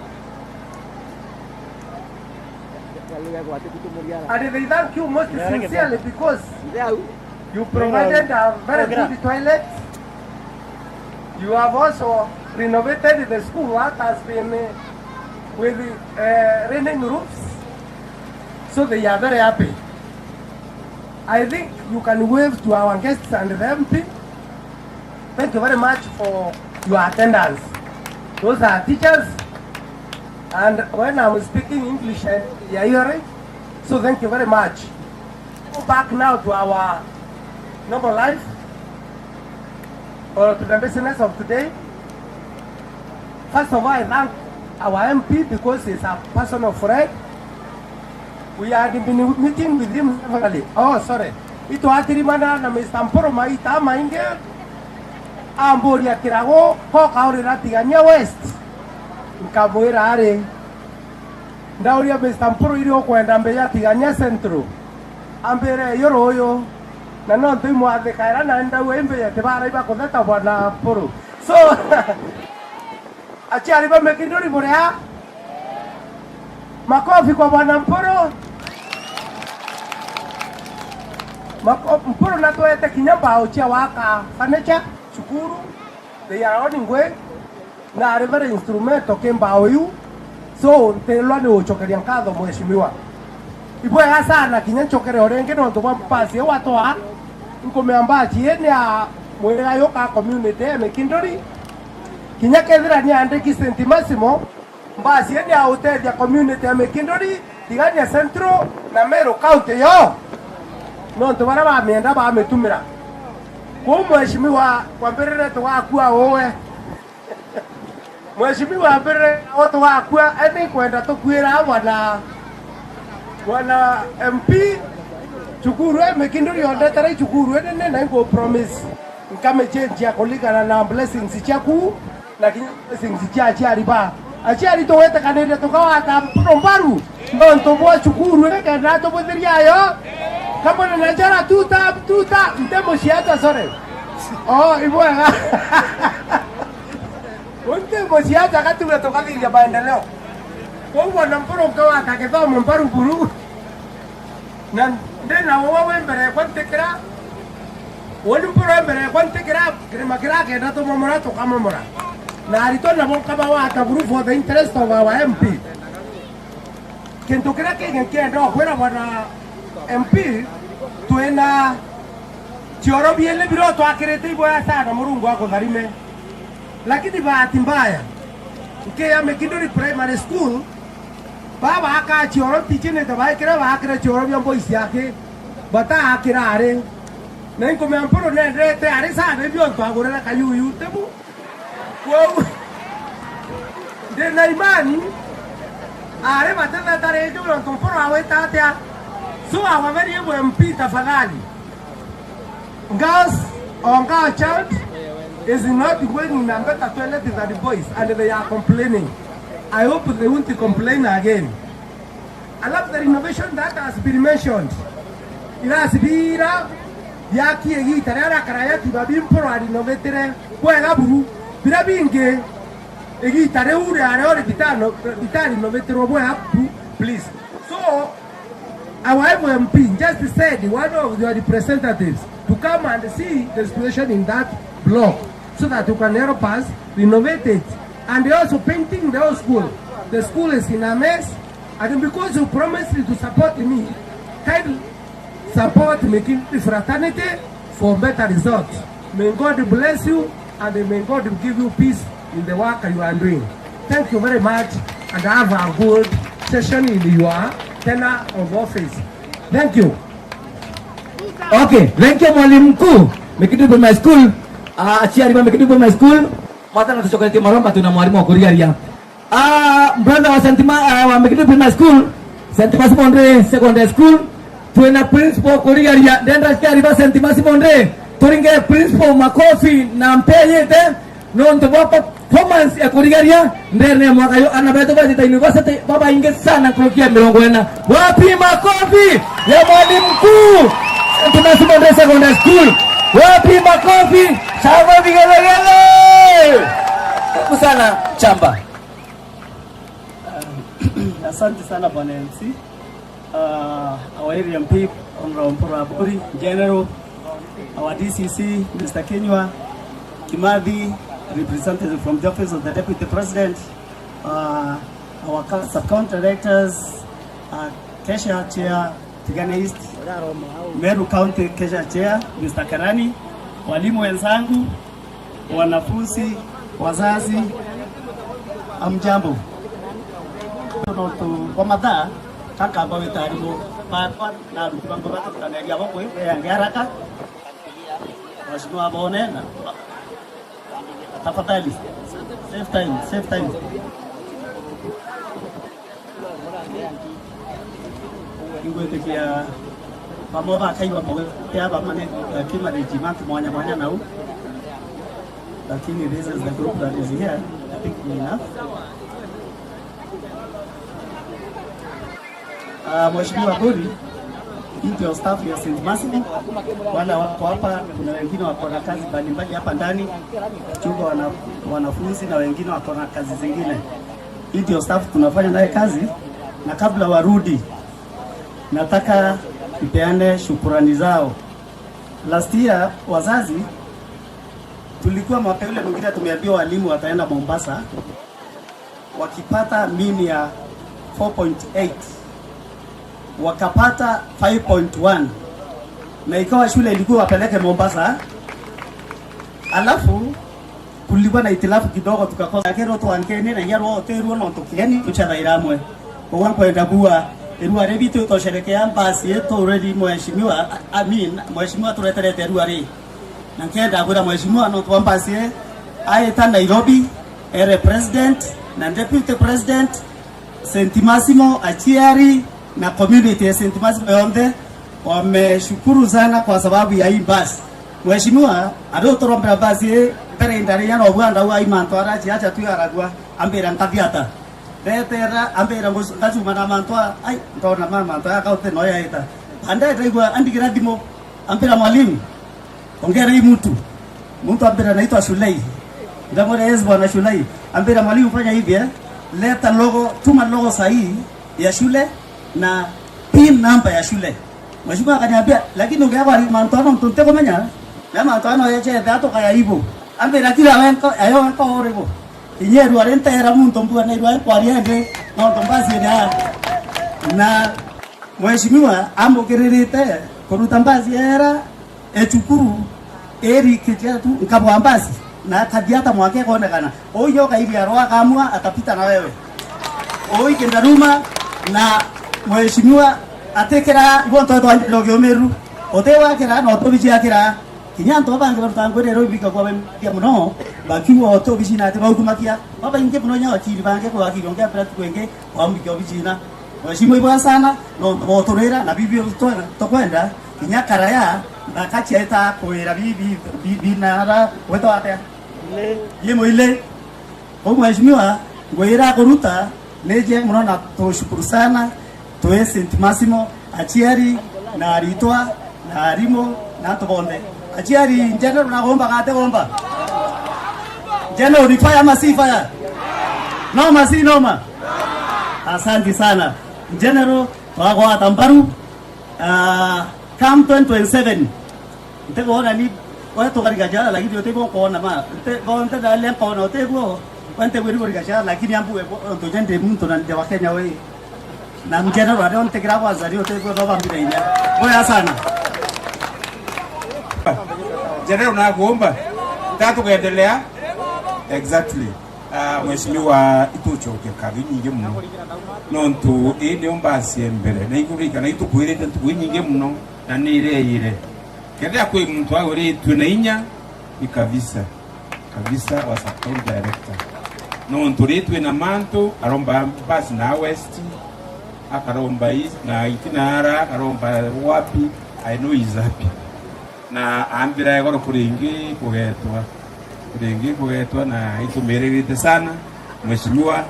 And they thank you most sincerely because you provided a very good toilet. You have also renovated the school that has been, uh, with, uh, raining roofs. So they are very happy. I think you can wave to our guests and the M P. Thank you very much for your attendance. Those are teachers, and when I'm speaking English, and they are hearing, so thank you very much. Go back now to our normal life, or to the business of today. First of all, I thank our M P because he's a personal friend. We had been meeting with him severally. Oh, sorry. Itwatirimana na Mister Mpuru maita maingi. Amburia kirago, koka urira Tigania West. Nkamwira ari, ndauria Mister Mpuru, iri ukwenda mbeya Tigania Central? Ambire, yuru uyu. Na nontu imwathikaira na ndauga imbeya tibarai bakutheta bwana Mpuru. So, aciari ba Mikinduri buria? Makofi kwa bwana Mpuru. Mako-, Mpuru natwete kinya mbao cia waka furniture cukuru. They are on ngui. Na ari very instrumental ki mbao iu. So, ntirwa ni ucokeria nkatho mheshimiwa. Ibwega sana kinya ncokere o ringi nontu bwa mbasi iu atwaa. Nkumea mbasi ii ni ya mwiriga yuka community ya Mikinduri. Kinya kethira ni andiki Saint Massimo, mbasi ii ni ya utethia community ya Mikinduri, Tigania Central na Meru County yo. Nontu baria bamienda bamitumira. Kwou mheshimiwa, kwambirire tugakua uwe. Mheshimiwa, mbere o tugakua, ni kwenda tukwira bwana, bwana M P, cukuru ii Mikinduri ondetera icukuru inene na ingu promise nkamichenjia kuringana na blessings ciaku na kinya blessings cia aciari ba aciari tugwitikaniria tukawata mbaru nontu bwa cukuru ii kenda tubuthiria ayo kamwe na njara tuta tuta nte muciata, sorry. Oh, ibwega. Unti mucianja gatuge tugathiria maendeleo. Kwou bwana Mpuru nkawata githomo mbaru buru. Na ndina uwe wi mbere yakwa ntikira. Woni Mpuru wi mbere yakwa ntikira, kirima kirakenda tumomora tukamomora. Na aritwa nabo nkabawata buru for the interest of our M P. Kintu kiria kingi nkienda kwira bwana M P, twina Cioro biele biro twakirite iboya sana, Murungu akutharime. Lakini bahati mbaya, nkiya Mikinduri Primary School, baba aka cioro ticinite baikire, bakire cioro bia mboisi aki, bataakira ari. Na inkumea mpuru nendete ari sana, ibio ntwagurira kayuyu, tibu? Kwou, ndi na imani, ari batetheta ringi nontu mpuru awita atia? So, our very M P, tafadhali. Girls or girl child is not going in a better toilet than boys, and they are complaining. I hope they won't complain again. Alafu the renovation that has been mentioned, irasi bira biaki igita riria riakara yatiba bimporo arinovetire bwega buru, bira bingi igita riu riario ritano-, ritarinovetirwe bwega buru, please. So, our M P just said one of your representatives to come and see the situation in that block so that you can help us renovate it. And also painting the whole school. The school is in a mess. And because you promised to support me, kindly support Mikinduri fraternity for better results. May God bless you and may God give you peace in the work you are doing. Thank you very much and have a good session in your tenure of office. Thank you. Okay, thank you, mwalimu mkuu, Mikinduri Primary School. Ah, aciari ba Mikinduri Primary School, mwathana tucokeretie maromba, twina mwalimu wa kurigaria. Ah, brother wa Saint Ma-, ah, wa Mikinduri Primary School, Saint Masimondre Secondary School, twina principal kurigaria, ndenda aciari ba Saint Masimondre, turinge principal makofi na mpeyite, nontu bwa performance ya kurigaria ndene ya mwaka yu, ana betu ba Thika University babaingi sana nkuruki ya mirongo ina. Wapi makofi ya mwalimu mkuu Saint Masimondre Secondary School? Wapi makofi? Shangwe vigelegele. Karibu sana, Chamba. Um, asante sana, Bwana M C. Uh, our area M P, Honorable Mpuru Aburi, General, our D C C, Mister Kinyua Kimathi, representative from the Office of the Deputy President, uh, our co-, sub-county directors, uh, Kesha Chair, Tigania East, Meru County Kesha Chair, Mister Karani, walimu wenzangu, wanafunzi, wazazi, amjambo. Nontu bwa mathaa, kakamba wita arimu bakwa na aruti bangwa batatukaneria bo kwi beange haraka. Mheshimiwa bone na tafadhali, save time, save time. Ingwitikia bamwe bakaigua mogote aba mane, lakini management mwanya mwanya nau. Lakini this is the group that is here. I think we enough. Ah, Mheshimiwa Buri, hii ndio staff ya Saint Maximin. Wale wako hapa, kuna wengine wako na kazi mbalimbali hapa ndani, kuchunga wana-, wanafunzi na wengine wako na kazi zingine. Hii ndio staff tunafanya naye kazi, na kabla warudi, nataka nipeane shukurani zao. Last year, wazazi, tulikuwa mwaka yule mwingine tumeambiwa walimu wataenda Mombasa, wakipata mean ya four point eight, wakapata five point one, na ikawa shule ilikuwa wapeleke Mombasa. Alafu kulikuwa na itilafu kidogo, tukakosa kero twankene na inya rwoterwo no tukigeni tuchathaira amwe. Koguo nkwenda kuuga, irua ri bitu itosherekea mbasi itu riri mheshimiwa, I mean, mheshimiwa tureterete irua ri. Na nkenda kwira mheshimiwa, nontu bwa mbasi ii, aita Nairobi, ere president na deputy president, Saint Maximin, aciari na community ya Saint Maximin yonthe wameshukuru sana kwa sababu ya hii mbasi. Mheshimiwa, ari uturombera mbasi ii mbere, inda rinya no bwanda wa imanto ara ciacha twi aragua, ambira nkathi ata? Ndetera, ambira ngu-, ngacuma na mantu aa, ai, ndona ma mantu aya kaunti no yaita. Ande ndaigua andigira thimu, ambira, "Mwalimu, ongerei mtu." Mtu ambira, "Naitwa Shulei." Ndamwira, "Yes, bwana Shulei." Ambira, "Mwalimu, fanya hivi, eh. Leta logo, tuma logo sahihi ya shule na pin number ya shule." Mheshimiwa akaniambia, "Lakini ungeagwa mantu ano ntu ntikumenya, na mantu ano yechete atukaya ibu." Ambira, "Kila wenko, ayo wenko uribu." Inye irua ri ntera muntu mbua na irua kwaria ndi, nontu mbasi ina. Na mheshimiwa ambukiririte kuruta mbasi era, E cukuru iri kitia tu nkabwa mbasi na akathia ata mwaka ikonekana. Uyu ukairia rwa kamua atapita na wewe. Uyu kindaruma na mheshimiwa atikira ibo ntoto anjiro kiumiru. Uti wakira na utubici akira. Kinya antu bangi baruta ngwiriro ibikagwa bia muno, bakiuga utubici na ati baukumakia. Babaingi muno nya wakiri bangi kwa wakiri onge apira tu kwenge kwa mbiki obicina. Mheshimiwa ibwa sana, no boturira na bibi tukwenda kinya karaya na kachieta kwira bibi binara wetwa atia? Ye muile. Kwou mheshimiwa, ngwira kuruta nije muno na tushukuru sana twi Saint Massimo, achiari na aritwa na arimu na antu bonthe. Achiari, General nagomba gate gomba? General ni fire ama si fire? Noma si noma? Asante sana. General, twagwata mbaru. Ah, come twenty twenty-seven, ntikwona ni we tukarigacana, lakini utiguo nkwona ma ntigonthe ndale nkwona utiguo we ntigwiri kurigacana, lakini ambue ontu je ndi muntu na ndi wa Kenya we na mjana rwa leo ntikira kwanza ni utiguo baba mbira inya boya sana. General nakuomba tatu kuendelea. Exactly. Ah, Mheshimiwa, itucokia nkathi nyingi muno. Nontu ii niyo mbasi ya mbere. Na ikurika na itukwirite ntuku inyingi muno, na ni ireire. Kethira kwi muntu aguritue na inya, ni Kavisa. Kavisa was a town director. Nontu ri twina mantu, aromba mbasi na West, akaromba East, na itina ara, akaromba wapi, I know he's happy. Na ambira igoro kuringi kugetwa, kuringi kugetwa na itumiririte sana mheshimiwa.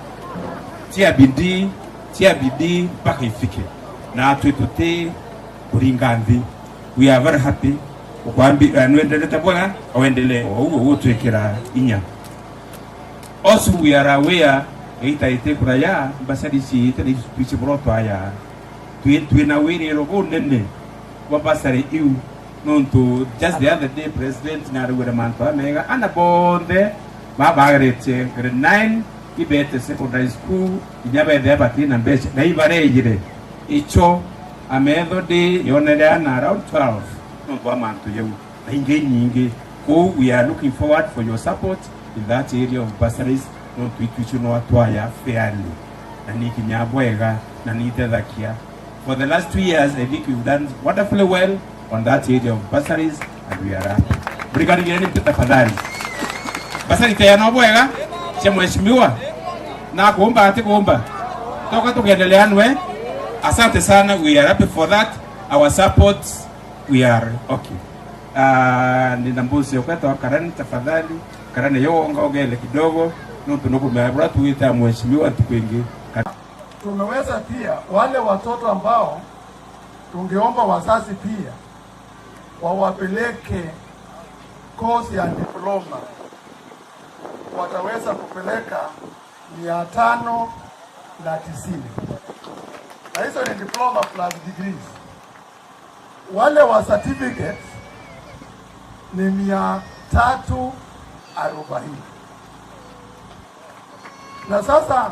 Tia bidii, tia bidii mpaka ifike, na atwi tuti kuringa nthi. We are very happy ukwambi eh, nwenderete bwega, awendelee o uguo gutwikira inya. Also we are aware, ita ite kuraya mbasari ciite na ici buro twaya. Twi twina wiriro bunene bwa basari iu. Nontu just the other day president narugire mantu amega, ana bonthe babagarite grade nine ibete secondary school, inya bethea batina mbeca na ibarejire icho ametho ndi yonere ana around twelve nontu wa mantu jau na ingi nyingi. Kou we are looking forward for your support in that area of bursaries, nontu itwichu no atwaya fairly na ni kinya bwega na ni itethakia. For the last two years, I think you've done wonderfully well on that area of bursaries, and we are happy. Murikarigireni mpe tafadhali. Basari teano bwega cia mheshimiwa, na kuomba ati kuomba toka tukiendelea nwe. Asante sana, we are happy for that. Our support, we are okay. Ah, nina mbuzi yokwetwa Karani, tafadhali. Karani yo onga ogele kidogo, nontu nukumea bura tuite mheshimiwa ntuku ingi. Tumeweza pia wale watoto ambao tungeomba wazazi pia wawapeleke course ya diploma, wataweza kupeleka mia tano na tisini. Na hizo ni diploma plus degrees. Wale wa certificates ni mia tatu arobaini. Na sasa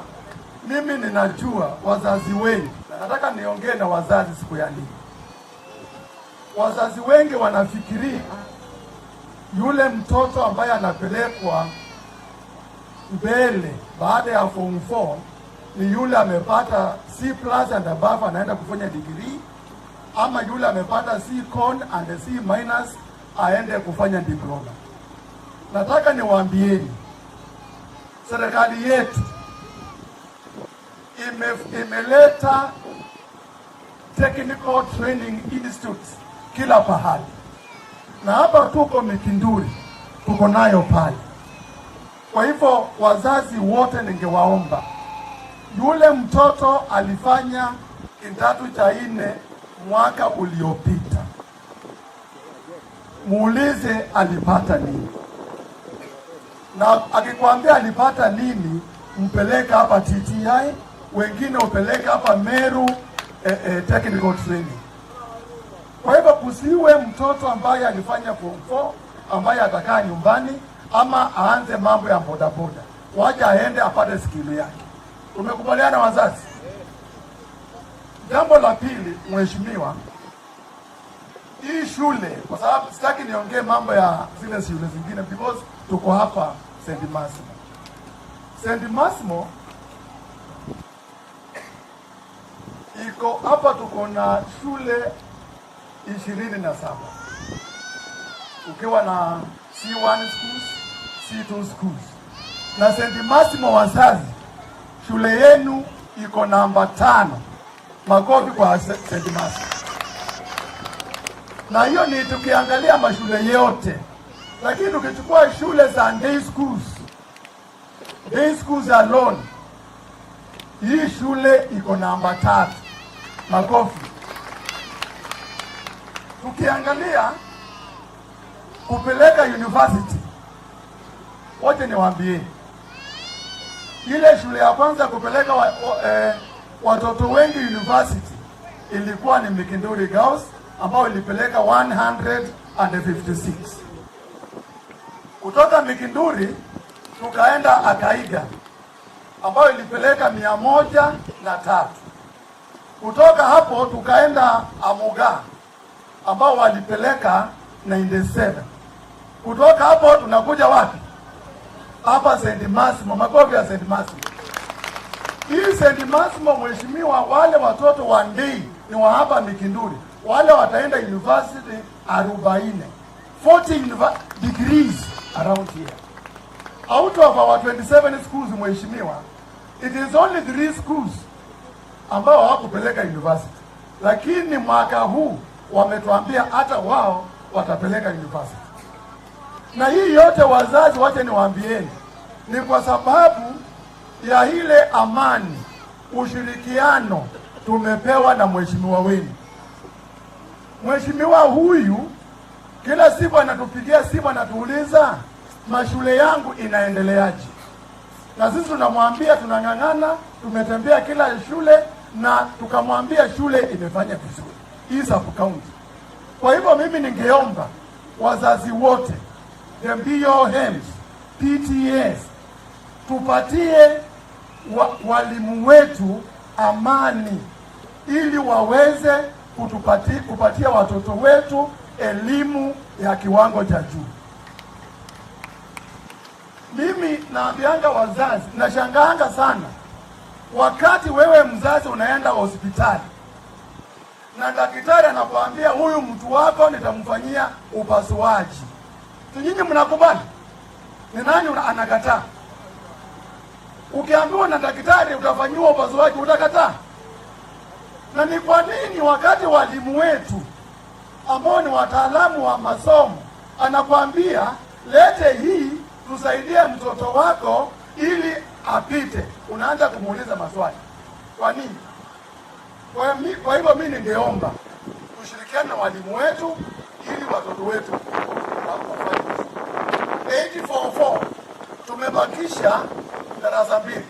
mimi ninajua wazazi wengi, na nataka niongee na wazazi siku ya leo. Wazazi wengi wanafikiria yule mtoto ambaye anapelekwa mbele baada ya form four ni yule amepata C plus and above, anaenda kufanya degree, ama yule amepata C con and C minus aende kufanya diploma. Nataka niwaambieni, serikali yetu ime-, imeleta technical training institutes kila pahali, na hapa tuko Mikinduri, tuko nayo pale. Kwa hivyo, wazazi wote, ningewaomba, yule mtoto alifanya kidato cha nne mwaka uliopita, muulize alipata nini, na akikwambia alipata nini, mpeleke hapa T T I, wengine upeleke hapa Meru, eh, eh, technical training. Kwa hivyo, kusiwe mtoto ambaye alifanya form four ambaye atakaa nyumbani ama aanze mambo ya bodaboda, wacha aende apate skill yake. Tumekubaliana wazazi? Jambo la pili, mheshimiwa, Hii shule, kwa sababu sitaki niongee mambo ya zile shule zingine, because tuko hapa Saint Maximin. Saint Maximin iko hapa, tuko na shule ishirini na saba, ukiwa na C one schools, C two schools. Na Saint Maximin, wazazi, shule yenu iko namba tano. Makofi kwa Sa-, Saint Maximin. Na hiyo ni tukiangalia mashule yote. Lakini ukichukua shule za day schools, day schools alone, hii shule iko namba tatu. Makofi. Tukiangalia kupeleka university, wacha niwaambie, ile shule ya kwanza kupeleka wa, wa, eh, watoto wengi university ilikuwa ni Mikinduri Girls, ambayo ilipeleka one hundred and fifty-six. Kutoka Mikinduri tukaenda Akaiga, ambayo ilipeleka mia moja na tatu. Kutoka hapo tukaenda Amuga, ambao walipeleka ninety-seven. Kutoka hapo tunakuja wapi? Hapa Saint Maximin, makofi ya Saint Maximin. Hii Saint Maximin, mheshimiwa, wale watoto wa day ni wa hapa Mikinduri, wale wataenda university arobaini, forty univer-, degrees around here. Out of our twenty-seven schools, mheshimiwa, it is only three schools ambao hawakupeleka university, lakini mwaka huu wametuambia hata wao watapeleka university. Na hii yote, wazazi, wacha niwaambieni, ni kwa sababu ya ile amani, ushirikiano tumepewa na mheshimiwa wenu. Mheshimiwa huyu kila siku anatupigia simu, anatuuliza, "Mashule yangu inaendeleaje?" Na sisi tunamwambia tunang'ang'ana, tumetembea kila shule na tukamwambia shule imefanya vizuri, hii sub county. Kwa hivyo mimi ningeomba wazazi wote, the B O Ms, P T As, tupatie wa-, walimu wetu amani ili waweze kutupati-, kupatia watoto wetu elimu ya kiwango cha juu. Mimi naambianga wazazi, nashangaanga sana wakati wewe mzazi unaenda hospitali na daktari anakuambia, "Huyu mtu wako nitamfanyia upasuaji." Si nyinyi mnakubali? Ni nani una-, anakataa? Ukiambiwa na daktari utafanyiwa upasuaji, utakataa? Na ni kwa nini wakati walimu wetu ambao ni wataalamu wa masomo anakuambia, "Lete hii tusaidie mtoto wako ili apite," unaanza kumuuliza maswali? Kwa nini? Kwa mi-, kwa hivyo mimi ningeomba tushirikiane na walimu wetu ili watoto wetu wa-, wafanye vizuri. Eight four four tumebakisha darasa mbili,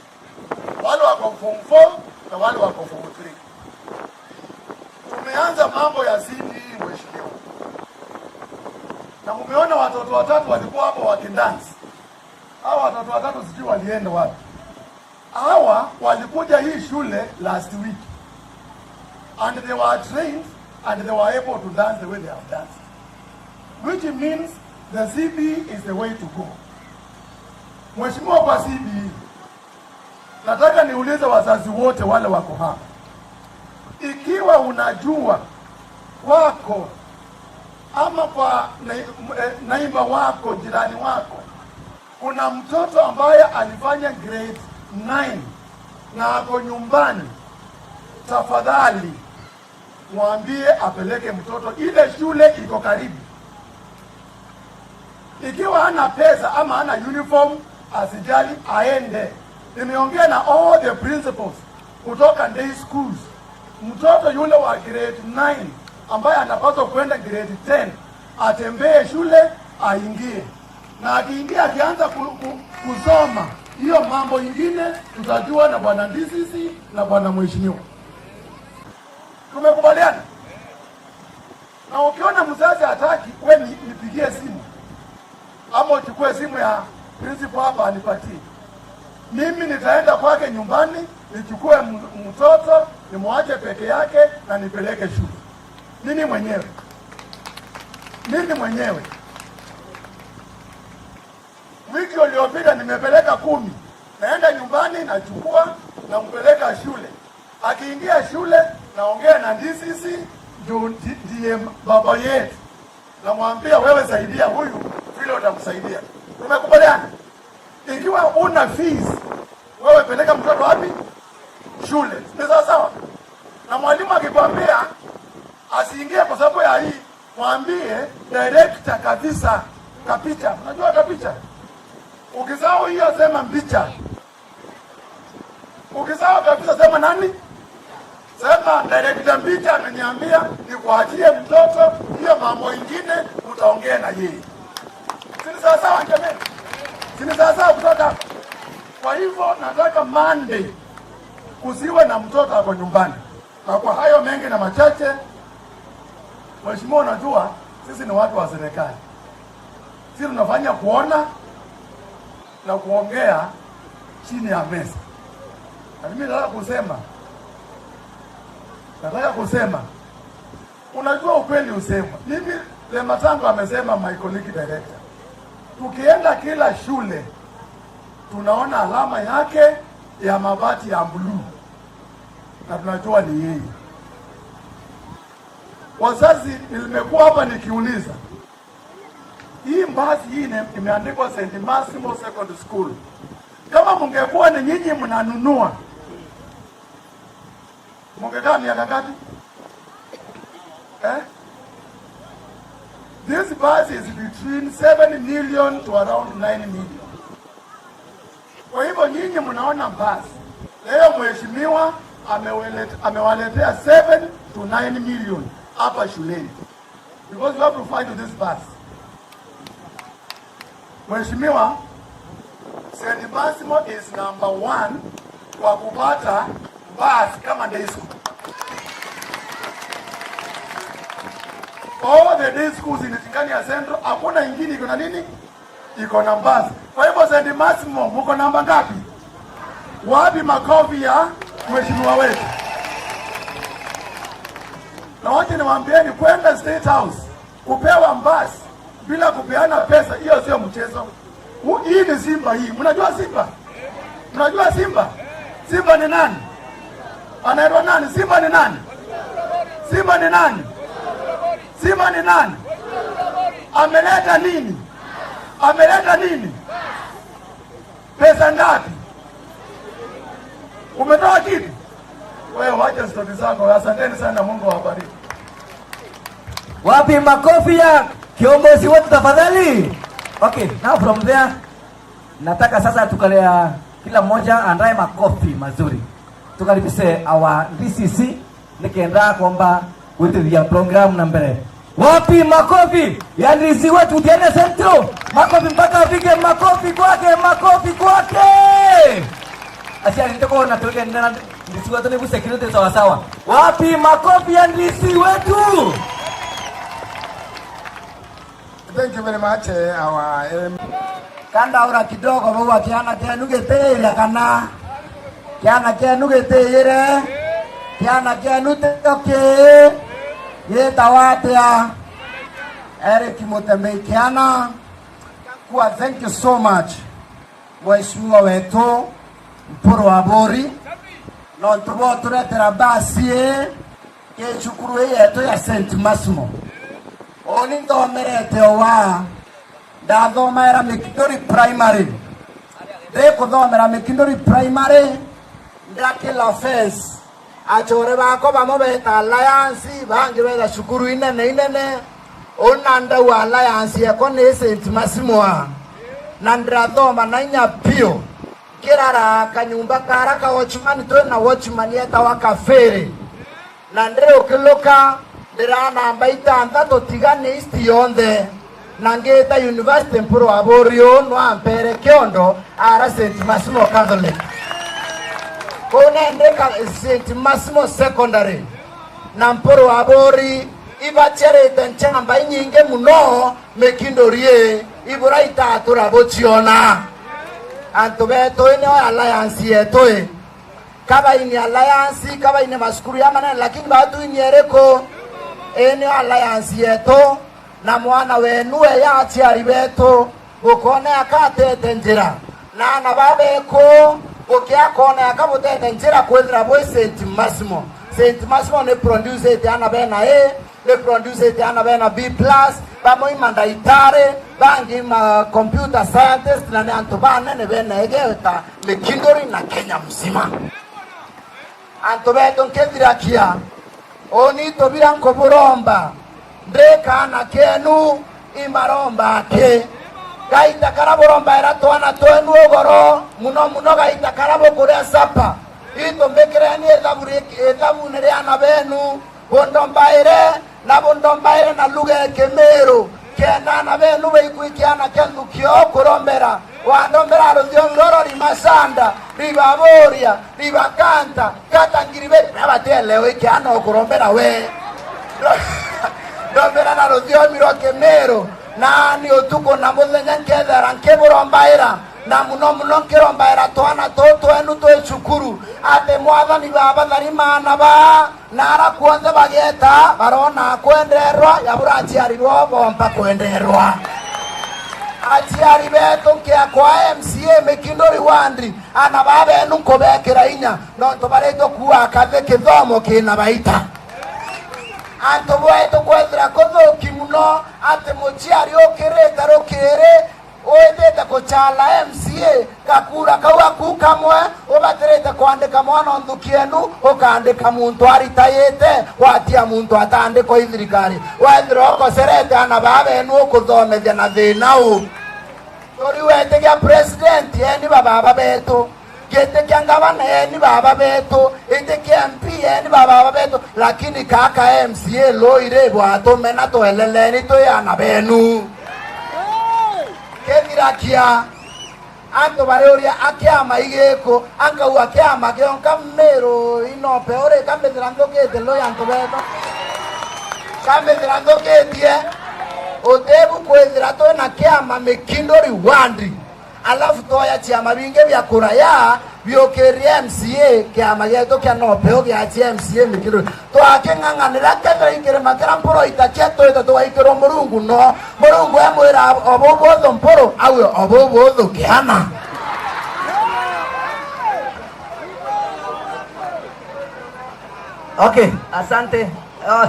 wale wako form four na wale wako form three. Tumeanza mambo ya C B E, mheshimiwa, na mumeona watoto watatu walikuwa hapo wakidance. Hao watoto watatu sijui walienda wapi. Hawa walikuja hii shule last week and they were trained and they were able to dance the way they have danced, which means the C B E is the way to go. Mheshimiwa, kwa C B E, nataka niulize wazazi wote wale wako hapa, ikiwa unajua kwako ama kwa na-, eh, neighbor wako, jirani wako, kuna mtoto ambaye alifanya grade nine na ako nyumbani, tafadhali mwambie apeleke mtoto ile shule iko karibu. Ikiwa hana pesa ama hana uniform, asijali, aende. Nimeongea na all the principals kutoka day schools. Mtoto yule wa grade nine ambaye anapaswa kwenda grade ten atembee shule, aingie. Na akiingia, akianza ku-, ku-, kusoma, hiyo mambo ingine tutajua na bwana D C C na bwana mheshimiwa. Tumekubaliana? Na ukiona mzazi hataki, we ni-, nipigie simu. Ama uchukue simu ya principal hapa anipatie. Mimi nitaenda kwake nyumbani, nichukue m-, mtoto, nimwache peke yake na nipeleke shule. Mimi mwenyewe. Mimi mwenyewe, wiki iliyopita nimepeleka kumi. Naenda nyumbani, nachukua, nampeleka shule. Akiingia shule, naongea na D C C, juu ndi-, ndiye baba yetu. Namwambia, "Wewe saidia huyu vile utamsaidia." Tumekubaliana? Ikiwa una fees, wewe peleka mtoto wapi? Shule. Ni sawa sawa? Na mwalimu akikwambia asiingie kwa sababu ya hii, mwambie director kabisa, Kapicha. Unajua Kapicha? Ukisahau hiyo, sema Mbicha. Ukisahau kabisa, sema nani? Sema, "Director Mbicha ameniambia nikuachie mtoto, hiyo mambo ingine utaongea na yeye." Si ni sawa sawa, jamani? Si ni sawa sawa kutoka hapa? Kwa hivyo, nataka Monday kusiwe na mtoto ako nyumbani. Na kwa hayo mengi na machache, Mheshimiwa, unajua sisi ni watu wa serikali. Sisi tunafanya kuona na kuongea chini ya meza. Na mimi nataka kusema, nataka kusema, unajua ukweli usemwa. Mimi, Lematango amesema, my colleague director, tukienda kila shule tunaona alama yake ya mabati ya bluu, na tunajua ni yeye. Wazazi, nimekuwa hapa nikiuliza, hii mbasi hii ine-, imeandikwa Saint Maximal Secondary School. Kama mungekuwa ni nyinyi mnanunua, mungekaa miaka ngapi? Eh? This bus is between seven million to around nine million. Kwa hivyo nyinyi mnaona basi, leo mheshimiwa amewalete-, amewaletea seven to nine million hapa shuleni. Because you have to find this bus. Mheshimiwa, Saint Maximal is number one kwa kupata bus kama day school. All the day schools in Tigania Central, hakuna ingine iko na nini? Iko na basi. Kwa hivyo, Saint Maximal, mko namba ngapi? Wapi makofi ya mheshimiwa wetu? Na wacha niwaambieni, kwenda State House kupewa basi bila kupeana pesa, hiyo sio mchezo. Hu-, hii ni Simba hii. Mnajua Simba? Mnajua Simba? Simba ni nani? Anaitwa nani? Simba ni nani? Simba ni nani? Simba ni nani? Ameleta nini? Ameleta nini? Pesa ngapi? Umetoa kitu? Wewe wacha stori zako. Asanteni sana, Mungu awabariki. Wapi makofi ya kiongozi wetu tafadhali? Okay, now from there, nataka sasa tukalea, kila mmoja andae makofi mazuri. Tukaribishe our D C C, nikenda kwamba gwitithia program na mbere. Wapi makofi ya D C wetu Tigania Central? Makofi mpaka afike, makofi kwake, makofi kwake. Aciari, nitikuona tugendera D C wetu nibu security sawa sawa. Wapi makofi ya D C wetu? Thank you very much, eh, our M. Kandaura kidogo bau, kiana kienu gitiyire kana? Kiana kienu gitiyire? Kiana kienu tikio ki? Gitawa atia? Eric Mutembei kiana. Kwa, thank you so much, mheshimiwa wetu Mpuru Aburi, nontu bwa uturetera basi ii. Ki cukuru ii yetu ya Saint Maximal. Uuni nthomerete o waa, ndathomaira Mikinduri Primary. Ndikuthomera Mikinduri Primary, ndakila fence, achore bakwa bamwe beeta Alliance, bangi beeta cukuru inene inene. Uuni ndauga Alliance yeekwa ni Saint Maximal, na ndirathoma na inya piu. Nkirara kanyumba karia ka watchman, twi na watchman eetawa Kafiri. Na ndiri ukiluka, ndiraa namba itantatu Tigania East yonthe. Na ngiita university, Mpuru Aburi uu nwampere kiondo ara Saint Maximal Catholic. Kuu nandi ka-, Saint Maximal Secondary. Na Mpuru Aburi ibaciarite nchamba inyingi mono, Mikinduri ii, ibura itatura buciona. Antu beetu, ii nio alliance yeetu ii. Kabaini alliance, kabaini macukuru jamanene, lakini batwinie iriku? Ii nio alliance yeetu. Na mwana wenu eya aciari betu, gukooneka atete njira. Na aana ba beku, gukiakooneka butete njira kwithira bwi Saint Massimo. Saint Massimo ni producete aana bena A, ni producete aana bena B plus, bamwe i mandaitari, bangi ma computer scientist, na ni antu banene bena igeta Mikinduri na Kenya mzima. Antu betu nkithirakia, uni tubira nkuburomba, ndi kaana kenu, i maromba aki. Gaita kara burombaira twana twenu ugoro, muno muno gaita kara bukuria sapa. Itu mbikireni ithabu ri-, ithabuni ria aana benu, bundombaire, na bundombaire na lugha ya Kimiru, kenda aana benu baigua kiana kia nthuki o kurombera. Wandombera ruthiumi ruru ri Masanda, ri Baburia, ri Bakanta, kata ngiri biri, na batielewe kiana o kurombera we. Ndombera na ruthiumi rwa Kimiru, na ni utuku na muthenya nkethera nkiburombaira, na muno muno nkirombaira twana tuu twenu twi cukuru, ati Mwathani Baba, tharima aana baa, na ara kwonthe bageeta, baroona kwenderwa ya bura aciari boo boomba kwenderwa. Aciari beetu, nkia kwa M C A Mikinduri Ward, aana baa beenu nkubeekira inya, nontu baritwe kuua kathi kithomo kina baita. Antu bweetu kwethira kuthuuki mono, ati muciari ukirite rukiiri, witite kuchala M C A, gakura kau gaku kamwe, ubatirite kwandika mwana o nthuki enu, ukaandika muntu aritayite, watia muntu ataandikwa i thirikari. Wethira ukoserete aana baa beenu ukuthomethia na thiina u? Turi witikia president, eni ba baba beetu. Giti kia ngavana, eni baba beetu. Giti kia M P, eni ba baba beetu. Lakini kaka M C A loi ri bwatumena, tweleleni twi aana beenu. Kethira kia antu bariuria, a kiama igiku, ankauga kiama gionka Miru inope uri, kambithira nthukitie loi antu beetu. Kambithira nthukitie, utibu kwithira twina kiama Mikinduri Ward. Alafu twoya ciama bingi bia kuraya biukirie M C A, kiama gietu kia Nopeu giachia M C A Mikinduri. Twaking'ang'anira kethira i kirima kiria Mpuru itakia twite tugaikirwa Murungu no. Murungu emwira o buu buthu Mpuru, auge o buu buthu kiama. Okay, asante. Oh,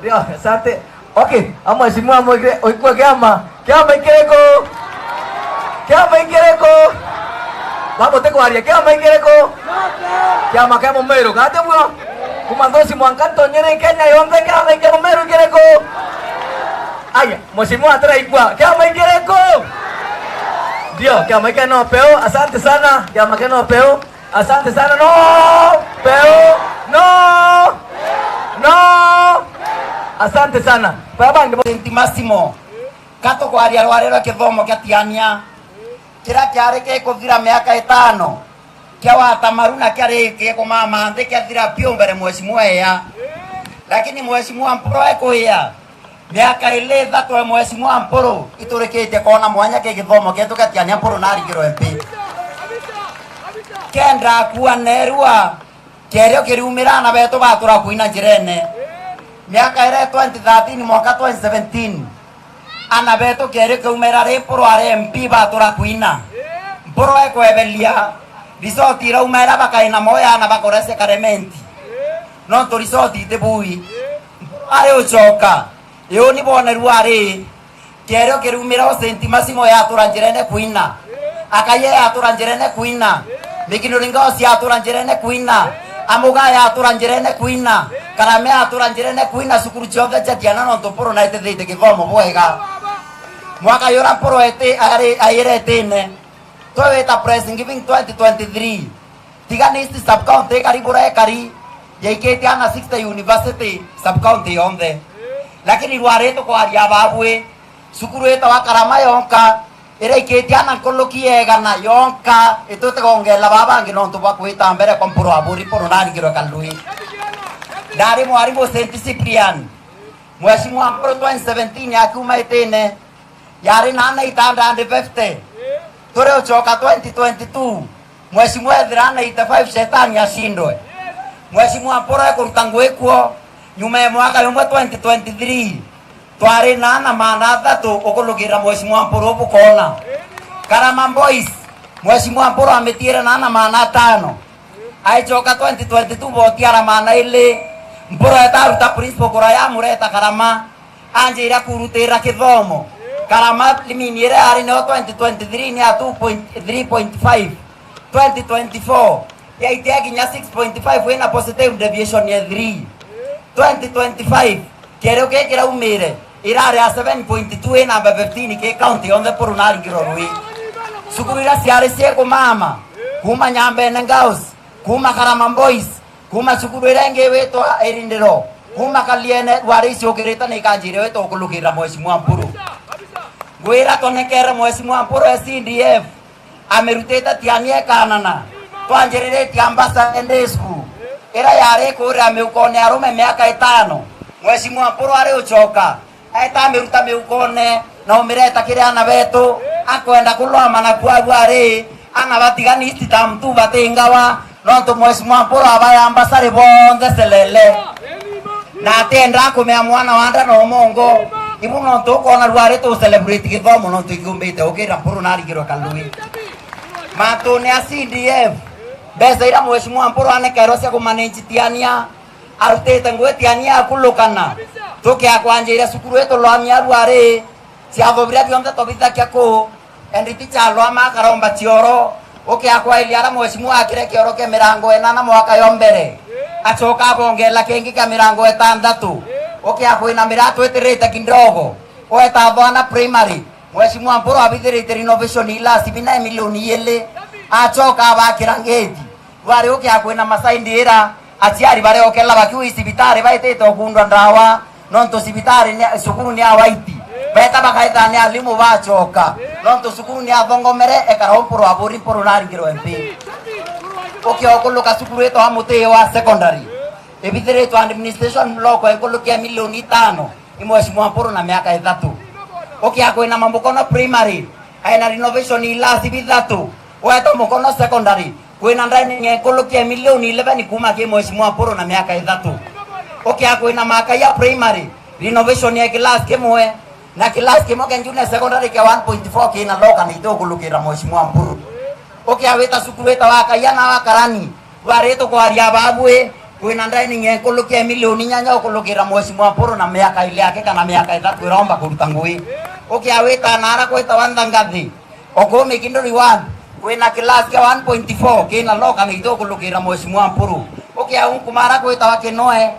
ndio, asante. Okay, a mheshimiwa mwigire, oikua kiama. Kiama ikiriku? Kiama ikiriku? Baba, utikwaria, kiama ikiriku? Kiama kia Mumiru, gati buo? Kuma Nthuci mwanka Ntonyiri, Kenya yonthe, kiama kia Mumiru ikiriku? Aya, mheshimiwa atiraikua, kiama ikiriku? Ndio, kiama kia Nopeu, asante sana, kiama kia Nopeu. Asante sana. No! Peu! No! No! Asante sana. Baba bangi bo- Saint Massimo. Katukwaria rwari rwa kithomo kia Tiania. Kiria kiari gikuthira miaka itano. Kia watamaru na kiari gikumama nthi kiathira biu mbere mheshimiwa eya. Lakini mheshimiwa Mpuru ekuya. Miaka ili ithatu e mheshimiwa Mpuru, iturikitie kwona mwanya ki githomo kietu kia Tiania Mpuru narigirwe mpi. Kenda akua nerua, kierio kiriumira ana betu batura kuina njirene. Miaka iri twenty thirteen mwanka twenty seventeen, ana betu kierio kiumira ri Mpuru ari M P batura kuina. Mpuru ekwebelia, resort irauma ira bakaina moya ana bakoresia karementi. Nontu resort itibui. Mpuru ari ucoka. Iu ni bonerua ari, kierio kiriumira o Saint Massimo yatura njirene kuina. Akaye yatura njirene kuina. Mikinuri Ngosi yatura njirene kuina. Amuga yatura njirene kuina. Karame yatura njirene kuina, cukuru cionthe cia Tiania nontu Mpuru naitithitie githomo bwega. Mwaka yura Mpuru eti-, ari, aire etine. Twewita Press Giving twenty twenty-three. Tigania East sub county ikari bura ikari, yaikitie ana sixty university sub county yonthe. Lakini rwari tukwaria babwi, cukuru itawa Karama yonka, iria ikitie ana nkuluki ya igana yonka, itutigongeela baa bangi nontu bwa kwita mbere kwa Mpuru aburi Mpuru narigirwe Kalui. Ndari mwarimu Saint Cyprian. Mheshimiwa Mpuru twenty seventeen akiuma itine, yari na ana eight hundred fifty. Turi ucoka twenty twenty-two, Mheshimiwa ethira ana eighty-five, shetani ashindwe. Mheshimiwa Mpuru ekuruta ngui kuo, nyuma ya mwaka yumwe twenty twenty-three, Twari na ana maana athatu ukulukirira Mheshimiwa Mpuru bukoona. Karama Boys, Mheshimiwa Mpuru amitiire na ana maana atano. Aichoka twenty twenty-two boti ara maana ili. Mpuru eta aruta principal kura ya mureta Karama. Anjira kurutira kithomo. Karama limini iria yari nio twenty twenty-three ni ya two point three point five. Twenty twenty-four yaitia kinya six point five, wina positive deviation ya three. Twenty twenty-five, kirio giki kiraumire, irari ya seven point two, i namba fifteen ki county yonthe Mpuru naringirwe rui. Cukuru iria ciari ciekumama, kuuma Nyambene Girls, kuuma Karama Boys, kuuma cukuru iria ingi witwa Irindiro, kuuma Kaliene, rwari iciukirite ni ikanjire witwa ukulukirira Mheshimiwa Mpuru. Ngwira tonekere Mheshimiwa Mpuru ya C D F, amirutite Tiania ikanana. Twanjiriritie Ambassador Day School, iria yari ikuurira miukone ya arume miaka itano. Mheshimiwa Mpuru ari uchoka, aeta amiruta miukone, na umireta kiri ana betu, akwenda kulwama na kuagua ari, ana batigani East Term two batingawa, nontu Mheshimiwa Mpuru abaya Ambassador bonthe selele. Na atiendaa kumea mwana wa nda na umongo. Ibu nontu ukoona rwari tu celebrate githomo nontu ikiumbite ukira Mpuru naringirwe karui. Matune ya C D F, mbeca iria Mheshimiwa Mpuru anekerwe cia kumanage Tiania, arutite ngui Tiania akulukana. Tukia kwanjiria cukuru itu lwamia rwari, ciatho biria bionthe tobithakia kuu. Endi ti Kyalwama akaromba kioro, ukiakwailia ara Mheshimiwa akire kioro kia mirango inana mwaka yo mbere, acoka abongela kingi kia mirango itanthatu, ukiakwina miraa twitirite kidogo, weta Thwana Primary, Mheshimiwa Mpuru abithirite renovation ilasi bina milioni ili, acoka abakira ngeti. Rwari ukiakwina masaindi ira, aciari bareokela bakiuga cibitari baitite ukundwa ndawa, nontu cibitari ni, cukuru ni ya waiti. Beta bakaitha ni alimu bacoka, nontu cukuru ni athongomere, ekara Mpuru aburi Mpuru naringirwe mpi. Ukiokuluka cukuru itwa Mutio wa secondary, ibithiritwe administration block enkulukia milioni itano, i Mheshimiwa Mpuru na miaka ithatu. Ukiakwina Mamukono Primary, aina renovation ilasi bithatu, weta Mukono Secondary, kwina dining enkulukia milioni eleven kuuma ki Mheshimiwa Mpuru na miaka ithatu. Ukia kwina Makaia Primary, renovation ya class kimwe, na class kimwe kia junior secondary kia one point four kina loka na itukulukira Mheshimiwa Mpuru. Ukia wita cukuru wita wa Kaia na wa Karani, bari tukwaria babui, kwina dining enkulukia milioni inyanya ukulukira Mheshimiwa Mpuru na miaka ili yake kana miaka ithatu iromba kuruta ngui. Ukia wita nara kwitawa Nthangathi, Okumi Kinduri one, kwina class kia one point four kina loka na itukulukira Mheshimiwa Mpuru. Ukia unkumara kwitawa Kinoe,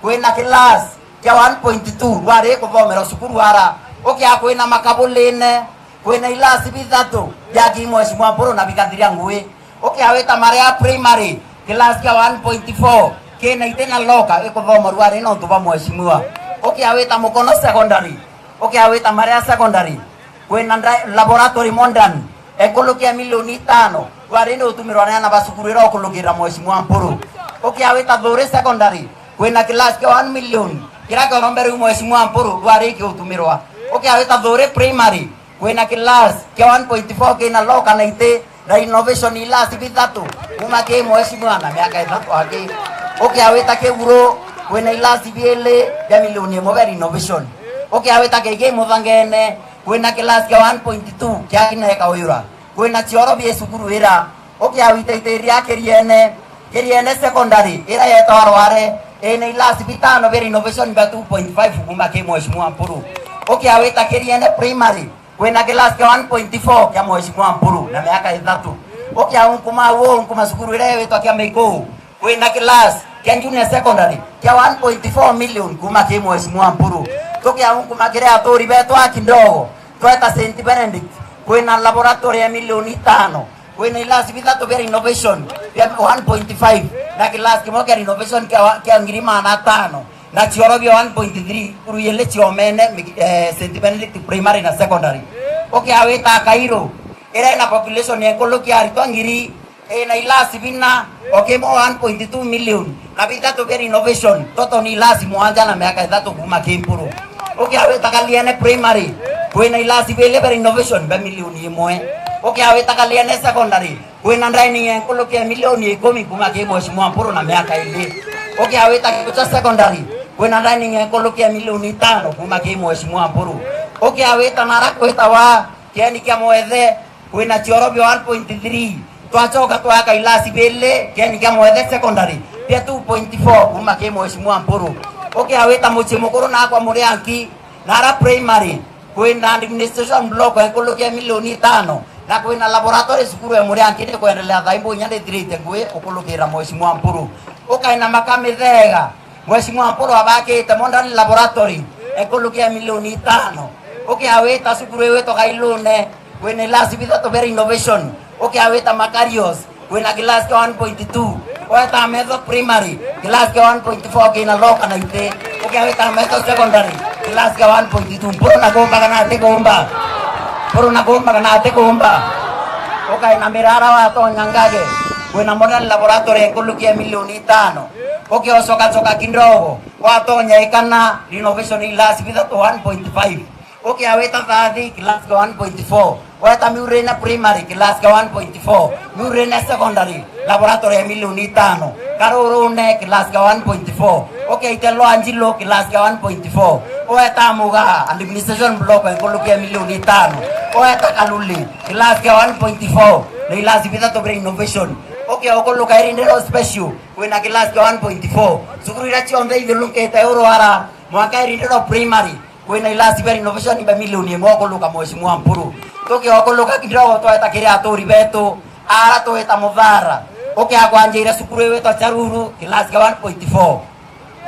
kwina class kia one point two rwari kuthomera cukuru ara. Ukia kwina Makabuline, kwina ilasi bithatu bia ki Mheshimiwa Mpuru na bikathiria ngui. Ukia wita Maria Primary, class kia one point four kina itina loka ikuthoma rwari nontu bwa Mheshimiwa. Ukia wita Mukono Secondary, ukia wita Maria Secondary, kwina nda-, laboratory modern, ekulukia milioni itano, rwari ni utumirwa ni ana ba cukuru ira ukulukira Mheshimiwa Mpuru. Ukia wita Thuri Secondary, kwina class kia one million, kira kiorombe riu Mheshimiwa Mpuru, rwari ikiutumirwa. Ukia wita Thuri Primary, kwina class kia one point four kina loka na iti, na renovation ilasi bithatu, kuma ki Mheshimiwa na miaka ithatu aki. Ukia wita Kiguru, kwina ilasi biili bia milioni imwe bia renovation. Ukia wita Kiigi Muthangene, kwina class kia one point two kia kina ekauyura. Kwina cioro bia cukuru ira. Ukia wita itiria Kiriene, Kiriene Secondary, ira yetawa Rware, ina ilasi bitano bia renovation bia two point five kuma ki Mheshimiwa Mpuru. Ukia wita Kiriene Primary, kwina class kia one point four kia Mheshimiwa Mpuru na miaka ithatu. Ukia unkuma uo, unkuma cukuru ira yetwa kia Miku, kwina class kia junior secondary kia one point four million kuma ki Mheshimiwa Mpuru. Tukia unkuma kiri aturi betu a Kindogo, tweta Saint Benedict, kwina laboratory ya milioni itano, kwina ilasi bithatu bia renovation bia one point five, na kilasi kimwe kia renovation kia wa-, kia ngiri maana atano, na cioro bia one point three, cukuru ili ciomene mi-, eh, Saint Benedict Primary na Secondary. Ukia wita Kairu, ira ina population ya nkulukia aritwa ngiri, ina ilasi bina, o kimwe one point two million, na bithatu bia renovation, toto ni ilasi mwanja na miaka ithatu kuma ki Mpuru. Ukia wita Kaliene Primary, kwina ilasi bili bia renovation bia milioni imwe. Ukia wita Kaliene Secondary, kwina dining ya nkulukia milioni ikumi kuma ki Mheshimiwa Mpuru na miaka ili. Ukia wita Kiucha Secondary, Kwina dining ya nkuluki ya milioni itano kuma ki Mheshimiwa Mpuru. Ukia wita nara kwitawa kieni kia Mwethe, kwina cioro bia one point three. Twacoka twaka ilasi bili kieni kia Mwethe Secondary bia two point four kuma ki Mheshimiwa Mpuru. Ukia wita mucii mukuru nakwa Murianki, nara primary, kwina administration block ya nkuluki ya milioni itano, na kwina laboratory cukuru ya Murianki ni kwendelea thaa imbunya ndithirite ngui ukulukira Mheshimiwa Mpuru. Ukaina maka Mithega, Mheshimiwa Mpuru abakite modern laboratory ya nkuluki ya milioni itano. Ukia wita cukuru iwitwa Kailune, kwina ilasi bithatu bia renovation. Ukia wita Makarios, kwina class kia one point two. Weta Metho Primary, class kia one point four kina loka na ite. Ukia weta Metho Secondary, class kia one point two. Mpuru na kumba kana ati kumba? Mpuru na kumba kana ati kumba? Ukaina Mirara watonya Ngage, kwina modern laboratory nkuluki ya milioni itano. Ukia ucoka coka kidogo, watonya ikana renovation ilasi bithatu one point five. Ukia wita Thathi, class kia one point four. Weta Miurine Primary, class kia one point four. Miurine Secondary, laboratory ya milioni itano. Karurune, class kia one point four. Ukia Itelwa Njilo, class kia one point four. Weta Mugaa, administration block ya nkuluki ya milioni itano. Weta Kaluli, class kia one point four. Na ilasi bithatu bia innovation. Ukia ukuluka Irindero Special, kwina class kia one point four. Cukuru iria cionthe ithulukite urwara, mwanka Irindero Primary, kwina ilasi bia renovation bia milioni imwe ukuluka Mheshimiwa Mpuru. Tukiokuluka kidogo tweta kiri aturi betu, ara tweta Muthara. Ukia kwanjira cukuru iwitwa Charuru, class kia one point four.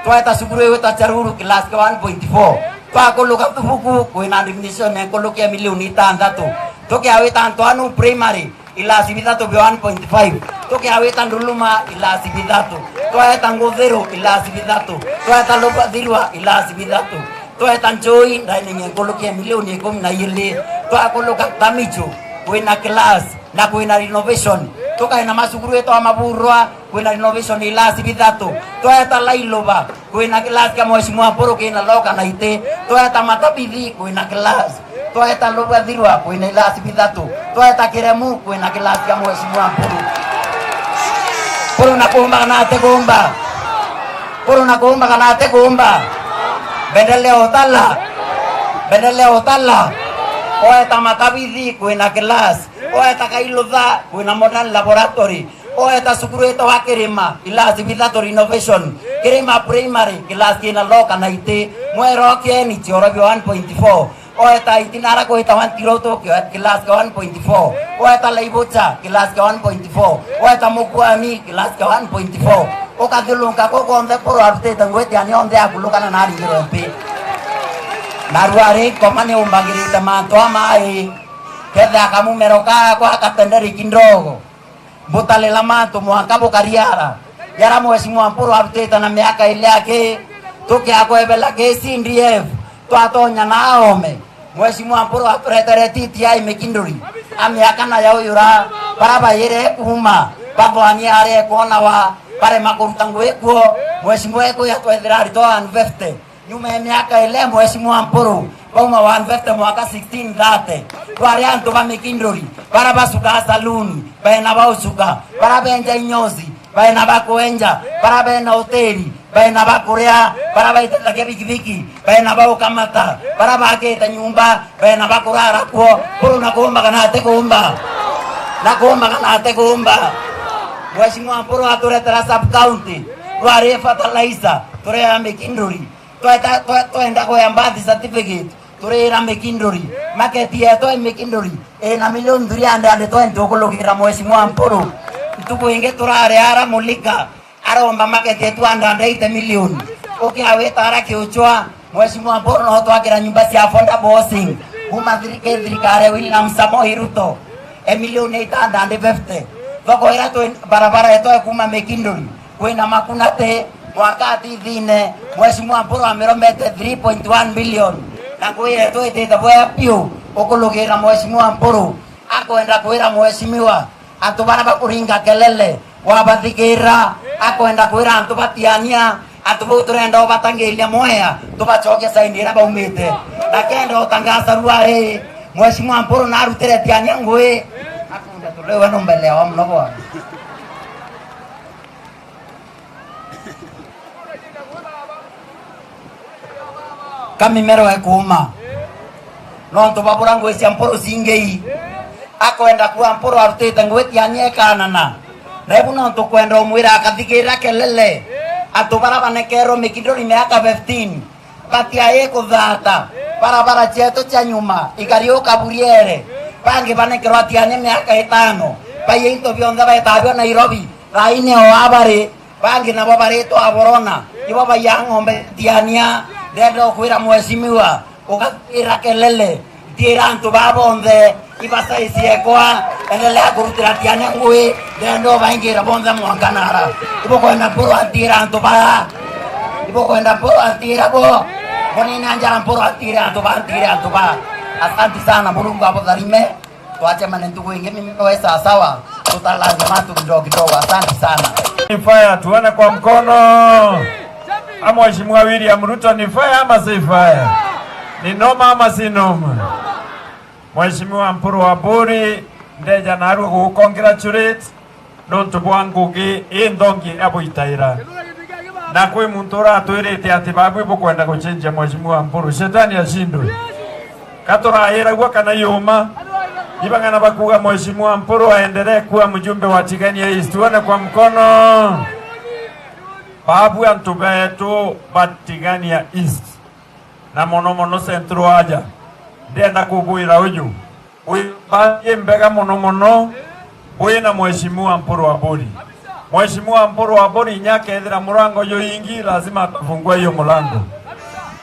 Tweta cukuru iwitwa Charuru, class kia one point four. Twakuluka Thubuku, kwina administration ya nkuluki ya milioni itantatu. Tukia wita Ntwanu Primary, ilasi bithatu bia one point five. Tukia wita Nduluma, ilasi bithatu. Tweta Nguthiru, ilasi bithatu. Tweta Lubathirwa, ilasi bithatu. Tweta Njui, dining ya nkuluki ya milioni ikumi na ili. Twakuluka Tamichu, kwina class na kwina renovation. Tukaina macukuru itwa Maburwa, kwina renovation ilasi bithatu. Tweta Lailuba, kwina class kia Mheshimiwa Mpuru kina loka na ite. Tweta Matabithi, kwina class. Tweta Lubathirwa, kwina ilasi bithatu. Tweta Kiremu, kwina class kia Mheshimiwa Mpuru. Mpuru na kumba kana ati kumba? Mpuru na kumba kana ati kumba? Mbendelea utala. Mbendelea utala. Oeta Matabithi, kwina class. Oeta Kailutha, kwina modern laboratory. Oeta cukuru itawa Kirima, ilasi bithatu renovation. Kirima Primary, class kina loka na iti. Mwero kieni, cioro bia one point four. Oeta itinara kwitawa Ntiroto, class kia one point four. Oeta Laibucha, class kia one point four. Oeta Mukwani, class kia one point four. Ukathiurunka kuu kwonthe Mpuru arutite ngwiti ani onthe akulukana na aringirwe mpi. Narua ri, Nkoma ni umbagirite mantu ama ii. Kethira kamumero kakwa katenderi kindogo. Mbutalila mantu mwanka bukariara. Yara Mheshimiwa Mpuru arutite na miaka ili aki, tukiakwebela ki C D F, twatonya na aome. Mheshimiwa Mpuru aturetere T T I Mikinduri, a miaka na yauyura, bara bayire kuuma, bathwanie aria ekwonawa, barema kuruta ngui kuo. Mheshimiwa ekuya twethira aritwa one fifty. Nyuma ya miaka ile, Mheshimiwa Mpuru, bauma one fifty mwaka sixteen thirty, twari antu ba Mikinduri, bara bacukaa saluni, baena baucuka, bara benja inyosi, baena bakwenja, bara bena hoteli, baena bakuria, bara baitetagia bikibiki, baena baukamata, bara bakite nyumba, baena bakurara kuo. Mpuru na kuumba kana ati kuumba? Na kuumba kana ati kuumba? Mheshimiwa Mpuru aturetera sub county, rwari fertilizer, turea Mikinduri. Tweta-, twe-, twenda kuya birth certificate, turira Mikinduri. Market yetu i Mikinduri, ina milioni three hundred twenty ukulukira Mheshimiwa Mpuru. Ntuku ingi turari ara Mulika, aromba market ya two hundred eighty million. Ukiawita ara Kiuchwa, Mheshimiwa Mpuru no twakira nyumba cia affordable housing. Kuma thiri-, ki thirikari ya William Samoei Ruto, e milioni eight hundred fifty. Thoko ira twi-, barabara yetu e kuma Mikinduri, kwina Makunati, mwaka atithine, Mheshimiwa Mpuru amiromete three point one billion. Na ngui yetu itite bwea piu, ukulukira Mheshimiwa Mpuru, akwenda kwira Mheshimiwa, antu bara bakuringa kelele, wabathikira, akwenda kwira antu batiania, antu bau turenda ubatangiria mwea, tubacokia saini ira baumite. Na kenda utangasa ruari, Mheshimiwa Mpuru narutire tiania ngui, akunda tulewa no mbele ya wa muno bwana. Ka mimero ikuuma. Nontu babura ngui cia Mpuru cingii. Akwenda kuua Mpuru arutite ngui tiania ikanana. Na ibu nontu kwenda umwira akathigira kelele. Antu bara banekerwe mikindori miaka fifteen. Batiai kuthata. Barabara cietu cia nyuma ikariuka buriere. Bangi banekerwa tiania miaka itano. Baiya into bionthe baetabio Nairobi. Thaini o abari. Bangi nabo baritwa aborona, ibo baiya ng'ombe tiania. Ndenda ukwira mheshimiwa, ugatira kelele, tira antu baa bonthe, iba size yekwa, endelea kurutira tiania ngui, ndenda ubaingira bonthe mwanka nara. Ibo kwenda Mpuru atira antu baa, ibo kwenda Mpuru atira bo, bonina njara Mpuru atira antu baa, atira antu baa. Asanti sana, Murungu abutharime. Twachemane ntuku ingi mimi we sawasawa, tutalanja matu kidogo kidogo. Asante sana. Ni fire, tuone kwa mkono. A Mheshimiwa William Ruto, ni fire ama si fire? Ni noma ama si noma? Mheshimiwa Mpuru wa Buri, ndeja narua gugu congratulate. Nontu bwa ngugi inthongi ya buitaira. Na kwi muntu uratwirite ati babu ibukwenda gucenjia Mheshimiwa Mpuru. Shetani ashindwe. Ka turairagua kana yuma? Ibang'ana bakuuga Mheshimiwa Mpuru aendelee kuwa mjumbe wa Tigania East. Tuone kwa mkono. Babu antu betu ba Tigania East. Na mono mono Central aja. Ndienda kubwira uju. Wi mbathi mbega mono mono, bwi na Mheshimiwa Mpuru Aburi. Mheshimiwa Mpuru Aburi inya akethira murango juyingi, lazima atafungua hiyo mulango.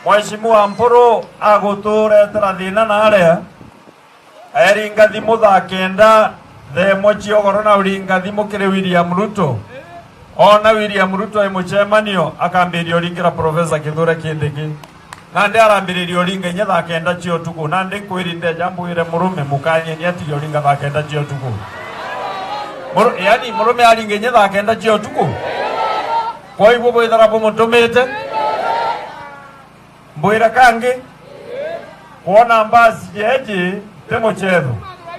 Mheshimiwa Mpuru aguturetera thina na aria, eringa thimu thaa kenda, thaa imwe ciogoro na uringa thimu kiri William Ruto. Ona William Ruto e mucemanio, akambiria uringira Professor Kithure Kindiki. Nandi arambiriria uringa inya thaa kenda cia utuku. Nandi nkwiri ndeja mbwire murume mukanyeni atige uringa thaa kenda cia utuku. Muru-, yani murume aringa inya thaa kenda cia utuku. Kwa hivyo bwithara bumutumite. Mbwire kangi, kwona mbasi jeji ti muchetho.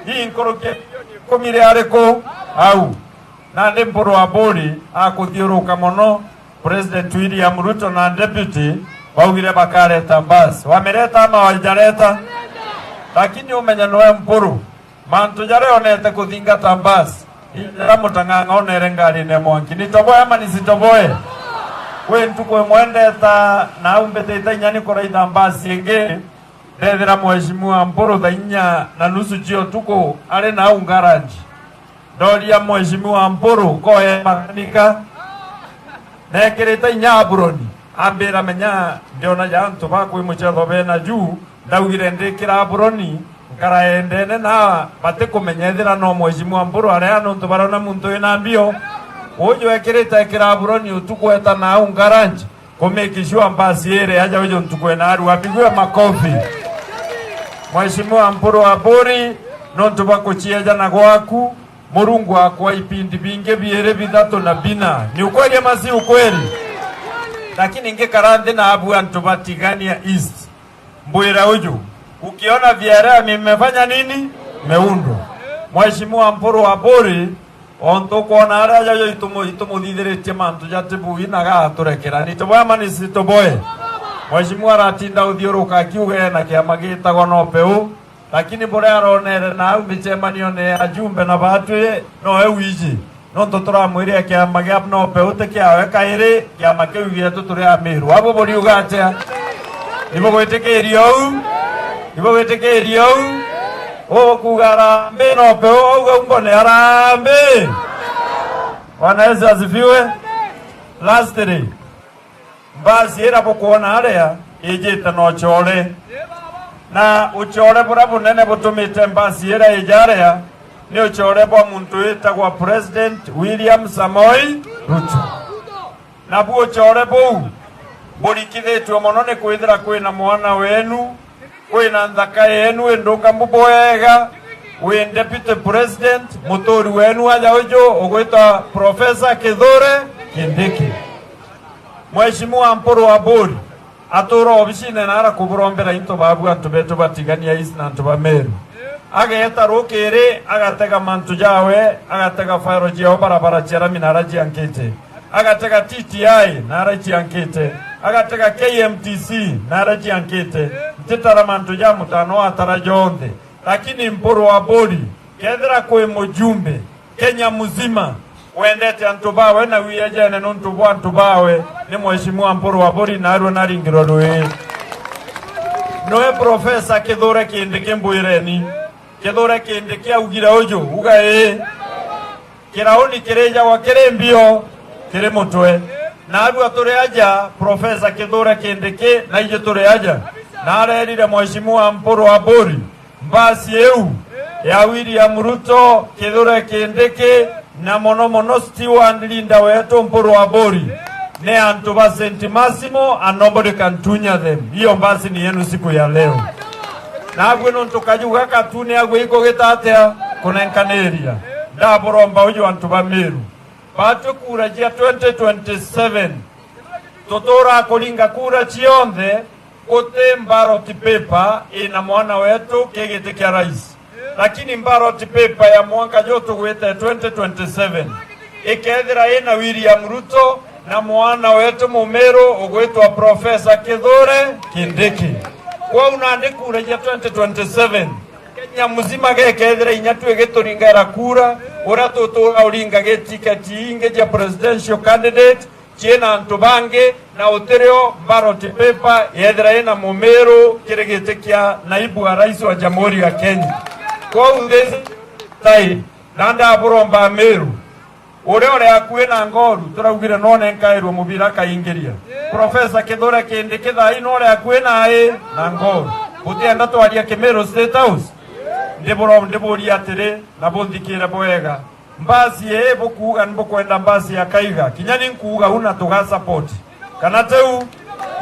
Ii nkuruki ikumi ri ariku au? Nandi Mpuru Aburi akuthiuruka mono, President William Ruto na Deputy baugire bakareta mbasi. Wamireta ama wajareta? Lakini umenye noe Mpuru. Mantu jaria onete kuthingata mbasi, ijara mutang'ang'a onere ngarine mwanki. Nitoboe ama nisitoboe? Kwi ntuku imwe ndeta na au mbitite inya nikuraitha mbasi ingi, ndethira Mheshimiwa Mpuru thaa inya na nusu cia utuku ari na au ngaranji. Ndoria Mheshimiwa Mpuru, koe makanika, nekirite inya aburoni. Ambira, menya, ndiona ja antu bakwi muchetho bena ju, ndaugire ndikira aburoni, nkara endene na batikumenya ethira no Mheshimiwa Mpuru aria nontu barona muntu wina mbio. Uju ekirite ekira aburoni utuku eta na au ngaranji. Ku make sure mbasi iri aja uju ntuku ena aru apigwe makofi. Mheshimiwa Mpuru Aburi, nontu bwa kuciejana gwaku, Murungu akwa ipindi bingi biiri bithatu na bina. Ni ukweli ama si ukweli? Lakini ngikara nthi na abu antu ba Tigania East. Mbwira uju, ukiona vielea mimefanya nini? Meundwa. Mheshimiwa Mpuru Aburi, ontu ukwona aria aja itumu-, itumuthithiritie mantu ja tibui na gaturekera. Ni tuboe ama ni si tuboe? Mheshimiwa aratinda uthiuruka akiuga ena kiama gitagwa Nopeu, lakini buria aronere na au micemanione ya ajumbe na batwi noe wiji. Nontu turamwirire kiama gia Nopeu ti kiawe kairi, kiama kiu gietu turi Amiru. Abu buriuga atia? Ibugwitikiria uu? Ibugwitikiria uu? Ugukuuga arambi Nopeu, auga umbone arambi. Bwana Yesu asifiwe. Lastly, mbasi ira bukwona aria ijite na ucore. Na ucore buria bunene butumite mbasi ira ija aria ni ucore bwa muntu witagwa President William Samoei Ruto. Nabu ucore buu burikithitue mono ni kwithira kwina mwana wenu, kwina nthaka yenu indungamu bwega, wi Deputy President, muturi wenu aja uju ugwitwa Professor Kithure Kindiki. Mheshimiwa Mpuru Aburi atura obisine na arakuburombera into babu antu betu ba Tigania East na antu ba Meru. Ageeta rukiri, agatega mantu jawe, agatega fairo ciao barabara cia rami na ara ciankite. Agatega T T I na ara ciankite. agatega K M T C na aria ciankite, ntitara mantu ja mutano atara jonthe. Lakini Mpuru Aburi, kethira kwi mujumbe Kenya mzima wendete antu bawe na wiejene nuntu bwa antu bawe, ni Mheshimiwa Mpuru Aburi, narua naringirwe rui. Noe Professor Kithure Kindiki mbwireni, Kithure Kindiki augire uju, uga ii. Kirauni kirijagwa kiri mbio, kiri mutwe. Narua turi aja, Professor Kithure Kindiki, na iji turi aja. Narerire Mheshimiwa Mpuru Aburi, mbasi iu ya William Ruto, Kithure Kindiki, na mono mono steward leader wetu Mpuru Aburi, ni antu ba Saint Massimo, and nobody can tunya them. Hiyo mbasi ni yenu siku ya leo. Nabwi nuntu kaju gaka tu ni agwe ikugita atia kunenkaniria. Ndaburomba uju antu ba Meru. Batwi kura cia twenty twenty-seven, tutura kuringa kura cionthe, guti ballot paper ina mwana wetu ki giti kia rais. Lakini ballot paper ya mwanka ju tugwite twenty twenty-seven, ikethira ina William Ruto na mwana wetu Mumiru ugwitwa Professor Kithure Kindiki. Kwou nandi kura cia twenty twenty-seven, Kenya mzima gekethira inya tu igituringera kura, uria tutura uringa gi tiketi ingi cia presidential candidate, ciina antu bangi, na utirio ballot paper yethira ina Mumiru kiri giti kia naibu wa rais wa Jamhuri ya Kenya. Kwou this time, na ndaburomba Meru, uria uri akui na Ngoru, turaugire none nkairwe mubira akaingiria. Professor Kithure Kindiki thaa ii no uri akui na ii na Ngoru. Gutienda twaria Kimiru State House? Ndiburo-, ndiburia atiri, na bunthikire bwega. Mbasi ii bukuuga ni bukwenda mbasi ya Kaiga, kinya ni nkuuga u na tuga support. Kana tiu?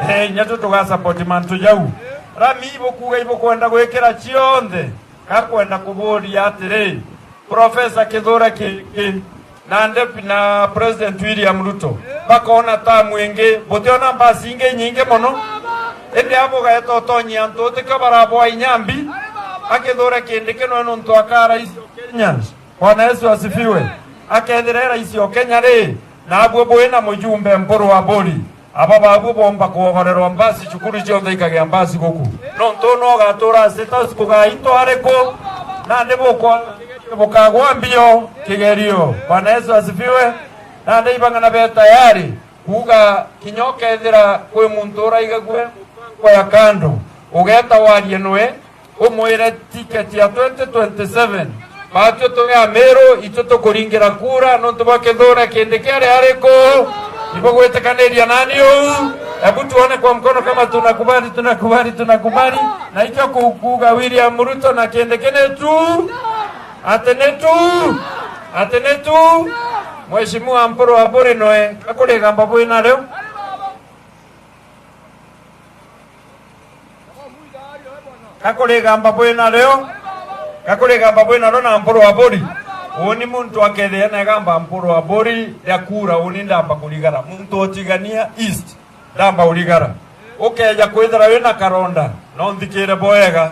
Eh, inya tu tuga support mantu jau. Rami ibukuuga ibukwenda gwikira cionthe, gakwenda kuburia atiri, Professor Kithure Kindiki na Ndep-, na President William Ruto bakona tamu ingi, butiona mbasi ingi inyingi mono? Indi abo gaeta utonyia antu utikio barabwa inyambi, a Kithure Kindiki noe nuntu aka rais o Kenya. Bwana Yesu asifiwe. Akethira e rais o Kenya ri, nabuo bwina mujumbe Mpuru Aburi, aba babuo bomba kwogorerwa mbasi, cukuru cionthe ikagia mbasi guku. Nontu no ugatura State House kugaitwa ariku? Nandi bukwa-, bukagwa mbio kigerio. Bwana Yesu asifiwe. Nandi ibang'ana be tayari kuuga kinya ukethira kwi muntu uraigagua kwa ya kando, ugeta warie noe, umwire tiketi ya twenty twenty-seven, batwi turi Amiru, itwi tukuringira kura nontu bwa Kithure Kindiki ari ariku? Ibugwitikaniria nani uu? Hebu tuone kwa mkono kama tunakubali, tunakubali, tunakubali. Na ikio ku-, kuuga William Ruto na Kindiki ni tu? Ati ni tu? Ati ni tu? Mheshimiwa Mpuru Aburi noe, gakurigamba bwina rio. Gakurigamba bwina rio, gakurigamba bwina rio na Mpuru Aburi. Uuni muntu akethia na igamba Mpuru Aburi ria kura, uuni ndamba kurigara. Muntu o Tigania East, ndamba urigara. Ukeja kwithira wina karonda, no nthikire bwega.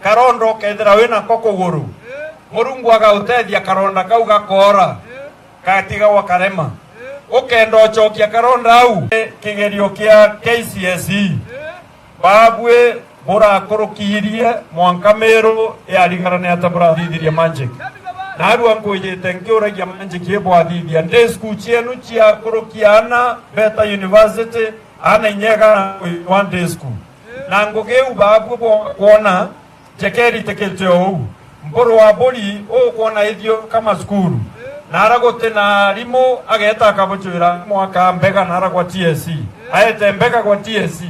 Karonda ukethira wina ko kuguru, Murungu agautethia karonda kau gakoora. Gatiga gwa karema. Ukenda ucokia karonda au, kigerio kia K C S E. Babui burakurukiirie mwanka Miru yarigara ni ata burathithirie magic? Narua nkwijite nkiuragia magic ibwathithia. Ndi school cienu cia kurukia ana beta university, ana inyega na kwithirwa ndi school. Na ngugi iu babui bo-, kwona Njekeri tikite o uu. Mpuru wa Mburi ukwona ithiuruka macukuru. Nara guti na arimu, ageeta akabucwira arimu aka Mbega nara gwa T S C. Aete Mbega gwa T S C.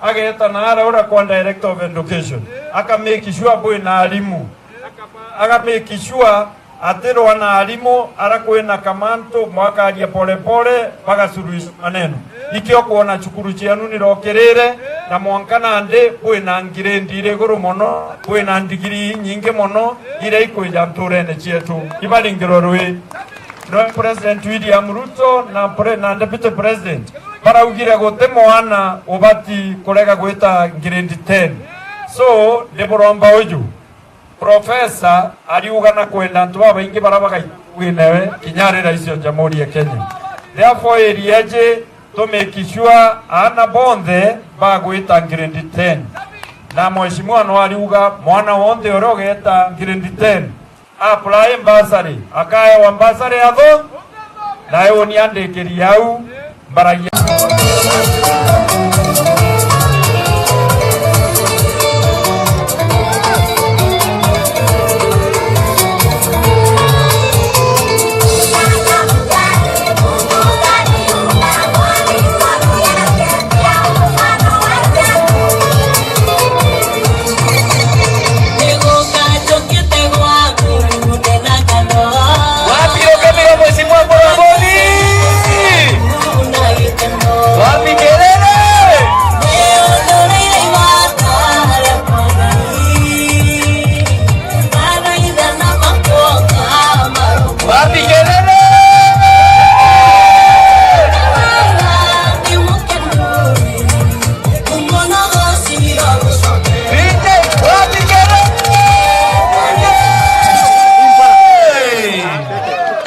Ageeta nara uria kwa Director of Education. Aka make sure bwi na arimu. Aka make sure atirwa na arimu ara kwina kamantu, mwakaria polepole, bagasuluhisha maneno. Ikio kwona cukuru cienu nirokirire, na mwanka nandi bwina ngirendi iri iguru mono, bwina ndigiri inyingi mono iria ikwija nturene cietu. Ibaringirwe rwi. No President William Ruto na pre-, na Deputy President baraugire guti mwana ubati kurega gwita ngirendi ten. So, ndiburomba uju. Professor ariuga na kwenda antu babaingi bara bagaita bwinewe, kinya ari rais o Jamhuri ya Kenya. Therefore, area eji To make sure aana bonthe bagwita grade ten. Na mheshimiwa no ariuga mwana wonthe uria ugeeta grade ten, apply bursary, akaewa bursary ya thon, na uni andikiri au mbaragia. Wapi rũgamio rwa Mheshimiwa Murangoni? Wapi kelele? Wapi kelele?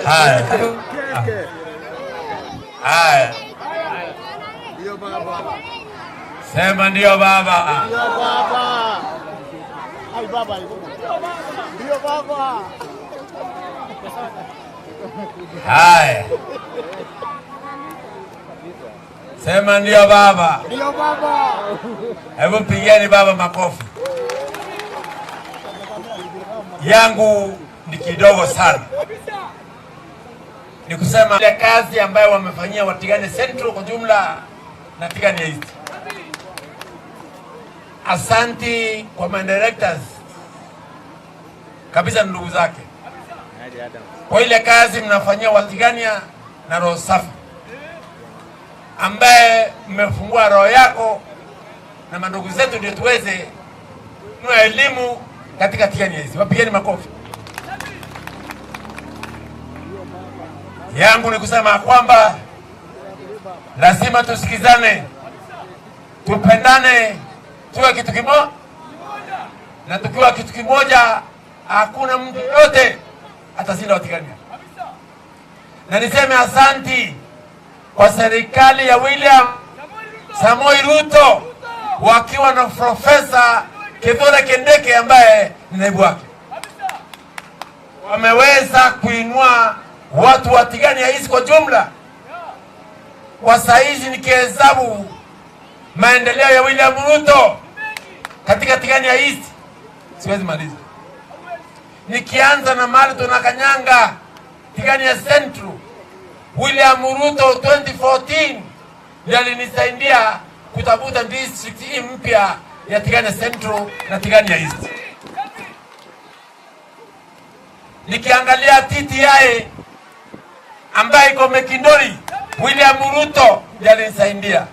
Haya. Haya. Sema ndio baba. Ndio baba. Ai baba. Ndio baba. Haya. Sema ndio baba. Ndio baba. Hebu pigeni baba makofi. Yangu ni kidogo sana. Ni kusema ile kazi ambayo wamefanyia wa Tigania Central kwa jumla na Tigania East. Asanti kwa ma directors kabisa, ndugu zake, kwa ile kazi mnafanyia wa Tigania na roho safi, ambaye mmefungua roho yako na mandugu zetu, ndio tuweze kununua elimu katika Tigania East. Wapigeni makofi. Yangu ni kusema kwamba lazima tusikizane, tupendane, tuwe kitu kimo-, na tukiwa kitu kimoja, hakuna mtu yote atashinda wa Tigania. Na niseme asanti kwa serikali ya William Samoei Ruto wakiwa na Profesa Kithure Kindiki ambaye ni naibu wake. Wameweza kuinua watu wa Tigania East kwa jumla. Kwa saizi nikihesabu maendeleo ya William Ruto katika Tigania East, siwezi maliza. Nikianza na mahali tunakanyanga, Tigania Central, William Ruto twenty fourteen ndiye alinisaidia kutafuta district hii mpya ya Tigania Central na Tigania East. Nikiangalia T T I ambaye iko Mikinduri, William Ruto ndiye alinisaidia.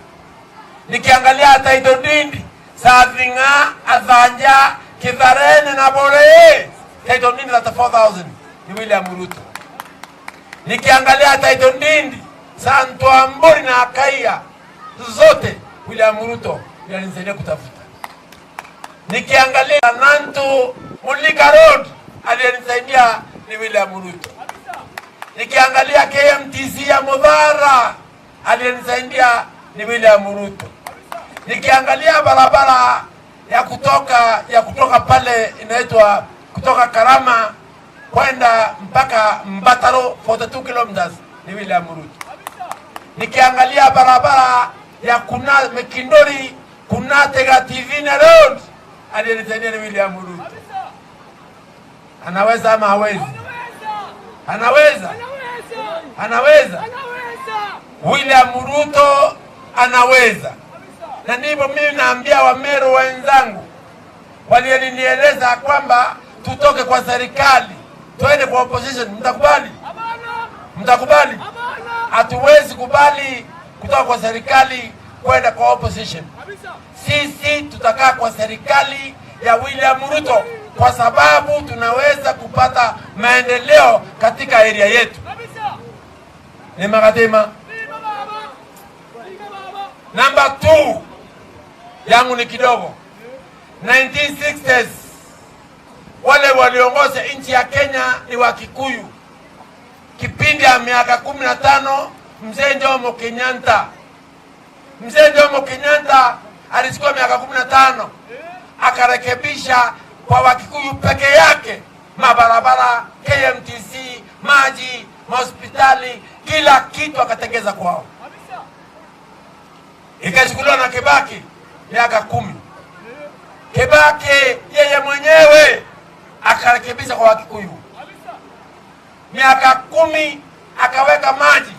Nikiangalia title deed, Sathing'a, Athanja, Kitharene na Bore, title deed thirty-four thousand ni William Ruto. Nikiangalia title deed, Santo Amburi na Akaia, zote William Ruto ndiye alinisaidia kutafuta. Nikiangalia Nantu Mulika Road, aliyenisaidia ni William Ruto. Nikiangalia K M T C ya Muthara, aliyenisaidia ni William Ruto. Nikiangalia barabara ya kutoka, ya kutoka pale inaitwa kutoka Karama kwenda mpaka Mbataro, forty-two kilometers, ni William Ruto. Nikiangalia barabara ya kuna Mikinduri, kuna Tega T V na Road, aliyenisaidia ni William Ruto. Anaweza ama hawezi? Anaweza? Anaweza? William Ruto anaweza. Na ndivyo mimi naambia Wameru wenzangu, walinieleza kwamba tutoke kwa serikali, twende kwa opposition. Mtakubali? Mtakubali? Hatuwezi kubali kutoka kwa serikali kwenda kwa opposition. Sisi tutakaa kwa serikali ya William Ruto kwa sababu tunaweza kupata maendeleo katika area yetu. Ni magatima. Number two yangu ni kidogo. Nineteen sixties, wale waliongoza nchi ya Kenya ni Wakikuyu. Kipindi ya miaka kumi na tano, Mzee Jomo Kenyatta Mzee Jomo Kenyatta alichukua miaka kumi na tano, akarekebisha kwa Wakikuyu peke yake mabarabara, K M T C, maji, mahospitali, kila kitu akatengeza kwao. Ikachukuliwa na Kibaki miaka kumi. Kibaki yeye mwenyewe akarekebisha kwa Wakikuyu. Miaka kumi akaweka maji,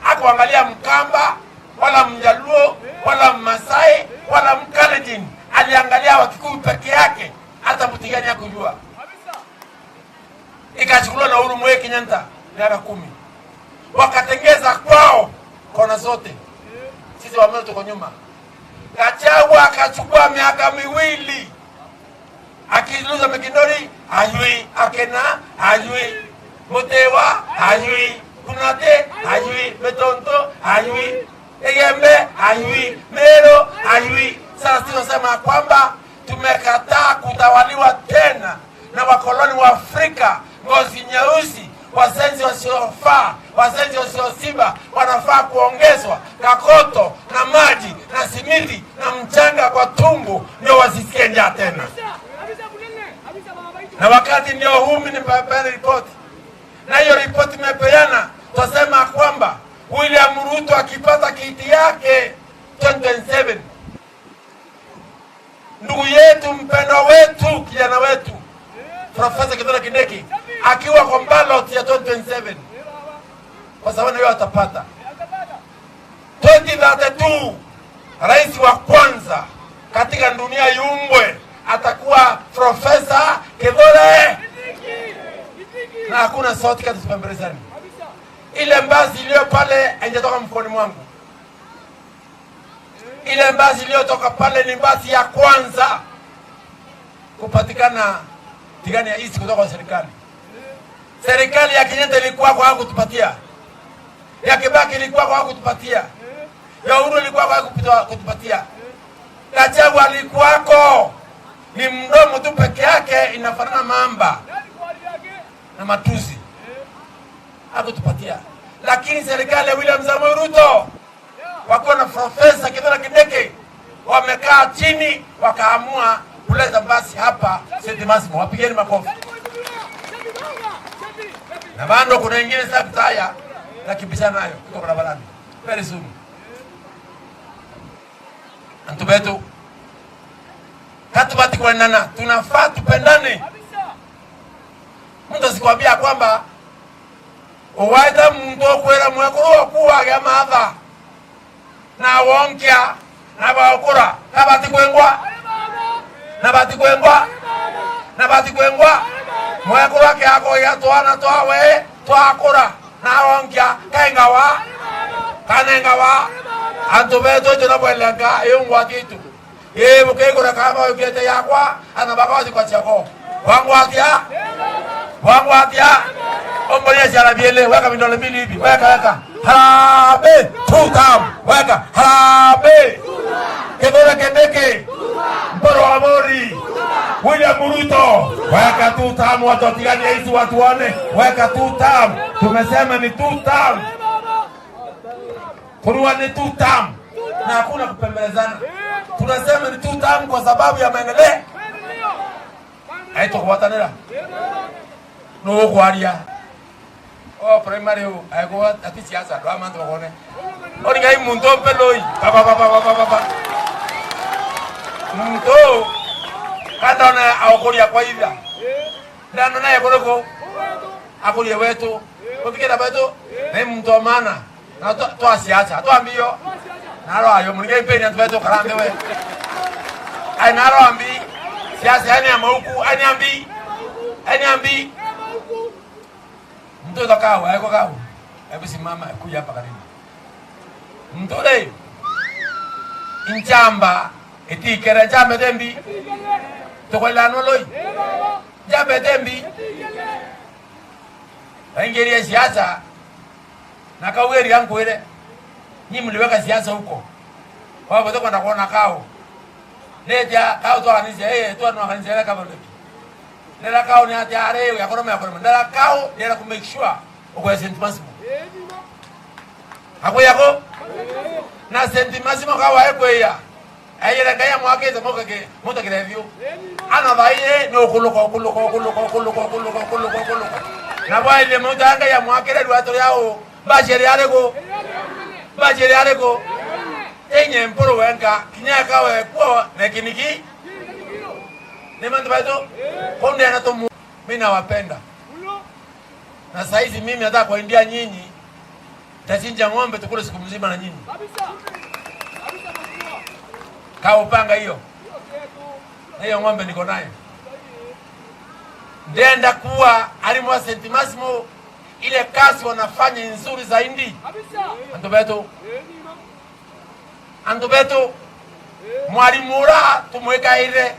hakuangalia Mkamba, wala Mjaluo, wala Mmasai, wala Mkalenjin. Aliangalia Wakikuyu peke yake, hata Mtigani hakujua. Ikachukuliwa na Uhuru Muigai Kenyatta miaka kumi. Wakatengeza kwao kona zote. Sisi wa Meru tuko nyuma. Gachagua akachukua miaka miwili. Akiluza Mikindori, ajui. Akena, ajui. Mutewa, ajui. Kunate, ajui. Mitonto, ajui. Igembe, ajui. Meru, ajui. Sasa tunasema kwamba tumekataa kutawaliwa tena na wakoloni wa Afrika, ngozi nyeusi, wasenzi wasiofaa, wasenzi wasioshiba, wanafaa kuongezwa kakoto na maji na simiti na mchanga kwa tumbo, ndio wasisikie njaa tena. Na wakati ndio huu, mimi nimepeana ripoti, na hiyo ripoti imepeana, twasema kwamba William Ruto akipata kiti yake twenty twenty-seven, ndugu yetu, mpendwa wetu, kijana wetu, Profesa Kithure Kindiki akiwa kwa ballot ya twenty twenty-seven, kwa sababu hiyo atapata. Twenty thirty-two, rais wa kwanza katika dunia yumbwe atakuwa Profesa Kithure, na hakuna sauti kati tupembelezani. Ile mbasi iliyo pale haijatoka mfukoni mwangu. Ile mbasi iliyotoka pale ni mbasi ya kwanza kupatikana Tigania East kutoka kwa serikali. Serikali ya Kenyatta ilikuwa kwa kutupatia, ya Kibaki ilikuwa kwa kutupatia, ya Uhuru ilikuwa kwa kutupatia. Gachagua alikuwako, ni mdomo tu peke yake inafanana mamba na matusi. Hakutupatia. Lakini serikali ya William Samoei Ruto wakiwa na Profesa Kithure Kindiki wamekaa chini wakaamua kuleta basi hapa Saint Maximin. Wapigeni makofi. Na bado kuna ingine sasa taya na kibisa nayo iko barabarani. Very soon. Antu betu, katubati kwenana, tunafaa tupendane. Mtu asikwambia kwamba uwaita muntu ukwira mwekuru waku wagea maatha na wonkia na baukura, na bati kwengwa, na bati kwengwa, na bati kwengwa. Mwekuru akiakogia twana twawe twakura na wonkia kaingawa, kanengawa. Antu betu ijo na bwelenga iungwati itu. Ii, bukigura kama ukete yakwa, ana bakawa kwa chako. Wangwatia? Wangwatia? Ombonia siara biele, weka mindole mbili hivi, weka, weka. Harambee, two term, weka. Harambee. Kithure Kindiki. Mpuru wa Mori. William Ruto. Weka two term, watu wa Tigania East watu wane. Weka two term. Tumesema ni two term. Kurua ni two term. Na hakuna kupembelezana. Tunasema ni two term kwa sababu ya maendeleo. Aitwa kuwatanira. No kwaria. O primary o, aigwa ati siasa, ndo amantu bakone. Ori ngai muntu mpe loi. Ba, ba, ba. Muntu, kandona aukuria kwa itha. Ndano naye kuriku? Akurie wetu. Kuthikira betu? Na muntu wa maana. Na twa, twa siasa, twa mbio. Na aro ayo, muringe mpeni antu betu karambe we. Ai na aro ambi. Siasa yani ya mauku, ani ambi. Ani ambi. Mtu ndo kawa, eko kawa. Hebu simama, kuja hapa karibu. Mtu ule. Njamba, itikere njamba tembi. Tukwela no loi. Njamba tembi. Aingirie siasa. Na kaugeria nkwire, nyi mliweka siasa huko. Wao bote kwenda kuona kao. Neja kao twa kanisa, eh, twa no kanisa ya Catholic. Ndera kao ni ati are ya koroma ya koroma. Ndera kao, ndera ku make sure uko Saint Maximin. Akwiya ku? Na Saint Maximus ka wae kwiya. Eyire Ngai amwakite mukeke, mutakire thiu. Ana thaii ni ukuluka, ukuluka, ukuluka, ukuluka, ukuluka, ukuluka, ukuluka. Na bwaile mauta Ngai amwakire rwatu riao. Mbaciri ariku? Mbaciri ariku? Inye mpuru wenka, kinya ekawe kuo na kiniki. Ni mantu baitu, kunde na tumu, mimi nawapenda. Na saizi mimi nataka kuambia nyinyi, tachinja ng'ombe tukule siku mzima na nyinyi. Kabisa. Kabisa, mheshimiwa. Kaa upanga hiyo. Hiyo ng'ombe niko nayo. Ndenda kuwa alimu wa Saint Maximus, ile kazi wanafanya nzuri zaidi. Kabisa. Antu betu. Antu betu, mwarimu ura tumwikaire,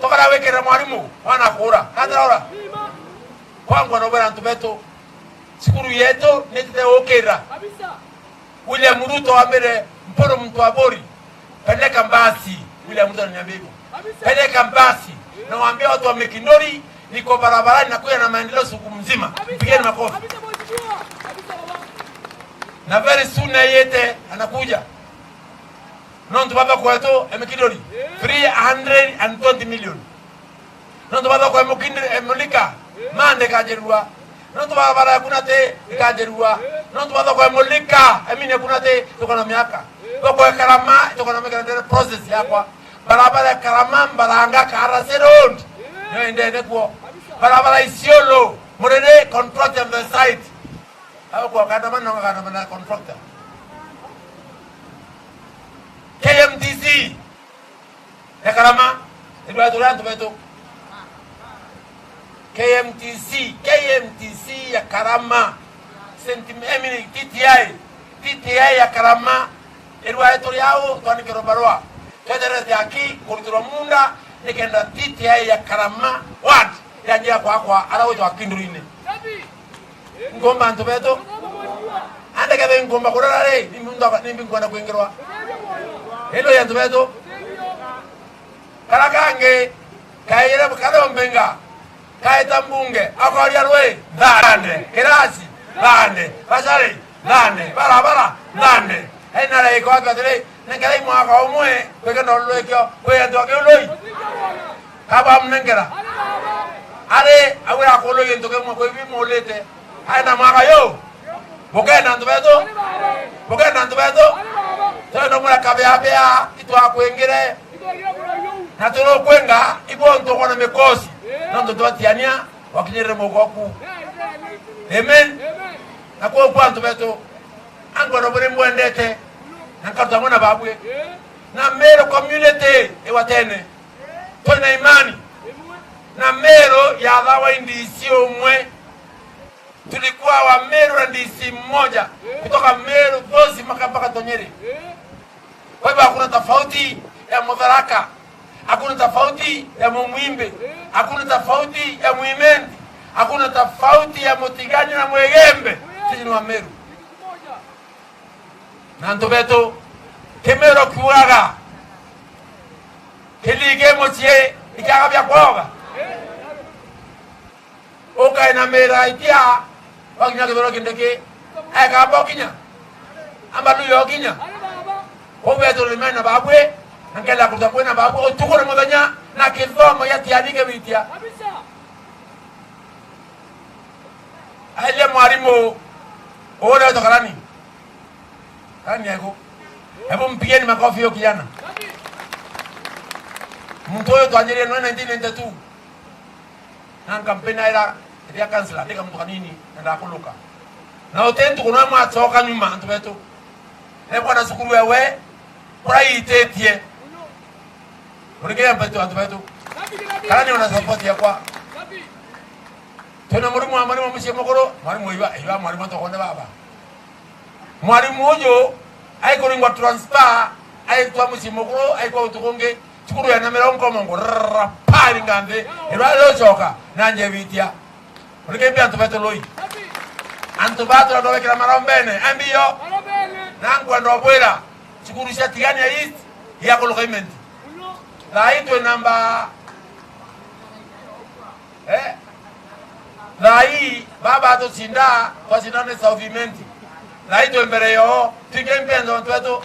tukara wikira mwarimu, mwana akura, atarora. Kwangu anobera antu betu, cukuru yetu nitite ukira. William Ruto ambire, Mpuru mtu wa Bori, peleka mbasi. William Ruto ananiambia hivyo. Peleka mbasi. Na waambie watu wa Mikindori, niko barabarani nakuja na maendeleo siku mzima. Pigeni makofi. Na very soon Nayete anakuja. Nontu baba kwetu e Mikindori, three hundred and twenty million. Nontu baba kwe Mukindiri, e Mulika, mande ikajerua. Nontu barabara ya Kunati ikajerua. Nontu baba kwe Mulika, e mine Kunati, tuko na miaka. Bako e Karama, tuko na miaka ndere process yakwa. Barabara ya Karama, Mbaranga, Karasi Road. Nyo endene kuo. Barabara Isiolo, Murere, contract on the site. Au kwa kandamana, kandamana contractor. K M T C ya Karama, irwa turi antu betu. K M T C, K M T C ya Karama. Saint, I mean, T T I, T T I ya Karama. Irwa turi au, twanikirwa barua. Tweterete aki kurutirwa munda, nikenda T T I ya Karama ward yanjia kwakwa, ara gwitwa Kindurine. Ngomba antu betu. Ande kethe ngomba kurara ri, nimbi nkwenda kwingirwa. Ilo ya antu betu. Kara kangi, kaire kare ombinga, kaita mbunge, akoria rwi, thande, kirasi, thande, bacari, thande, barabara, thande. Ena raiko atwatire, Nenkerai mwaka umwe, kwikenda ururikio, kwi antu angi ului. Kaba amunenkera. Ari, agwira akului gintu kimwe kwi bimulite. Aenda mwaka yu. Bukenda antu betu. Bukenda antu betu. Twenda mura kabea bea, itwakwingire. Na turukwenga, igwo ntu kwona mikosi. Nontu twatiania, wakinyirire mugoku. Amen. Na kwa kwa antu betu. Antu bana buri mbwendete, na nkaruta mwana babwe. Na Meru community iwatene. Twina imani. Na Meru yathawa i D C umwe. Tulikuwa wa Meru na D C mmoja. Kutoka Meru, Ghosi, mpaka, mpaka Tonyere. Kwa hivyo hakuna tofauti ya Mutharaka. Hakuna tofauti ya Mumwimbi. Hakuna tofauti ya Mwimenti. Hakuna tofauti ya Mutigania na Mwigembe. Sisi ni wa Meru. Na antu betu, Kimeru kiugaga, "Kirigi mucii ikiaga bia kwoga." Ukae na mira itia, wakinya Kithure Kindiki, ekamba ukinya. Amba tu yokinya. Kou betu ni mena babwe, na nkenda kuruta kwina babwe, utuku na muthenya, na kithomo gia tiani kibitia. Aile mwarimu, uria wetwa Karani. Karani eko. Hebu mpigeni makofi huyo kijana. Muntu uyu twanjirie nawe nineteen ninety-two. Na nkampeni aira, ethia kansila, ndika muntu kanini, na ndakuluka. Na uti ntuku noe mwacoka nyuma, antu betu. Nebwona cukuru ewe, kuraititie. Urikiria mbetu, antu betu. Karani ona support yakwa. Twina murimu wa mwarimu mucii mukuru, mwarimu iwa, iwa mwarimu tokonde baba. Mwarimu uju aikuringwa transfer, aitwa mucii mukuru, aikwa untu kungi, cukuru ya na mirongo mungu, rrrr, pari nganthi, irwa riucoka, na njebitia. Urikimbia antu betu lui. Antu batu na ndobekira marombene, ambio. Na nkwenda obwira, cukuru cia Tigania East, ya kuluka imenti. Thaa ii twi namba Eh? Thaa ii, baba atucinda, twacinda ni South Imenti. Thaai twi mbere yoo, twinge mpendo twetu.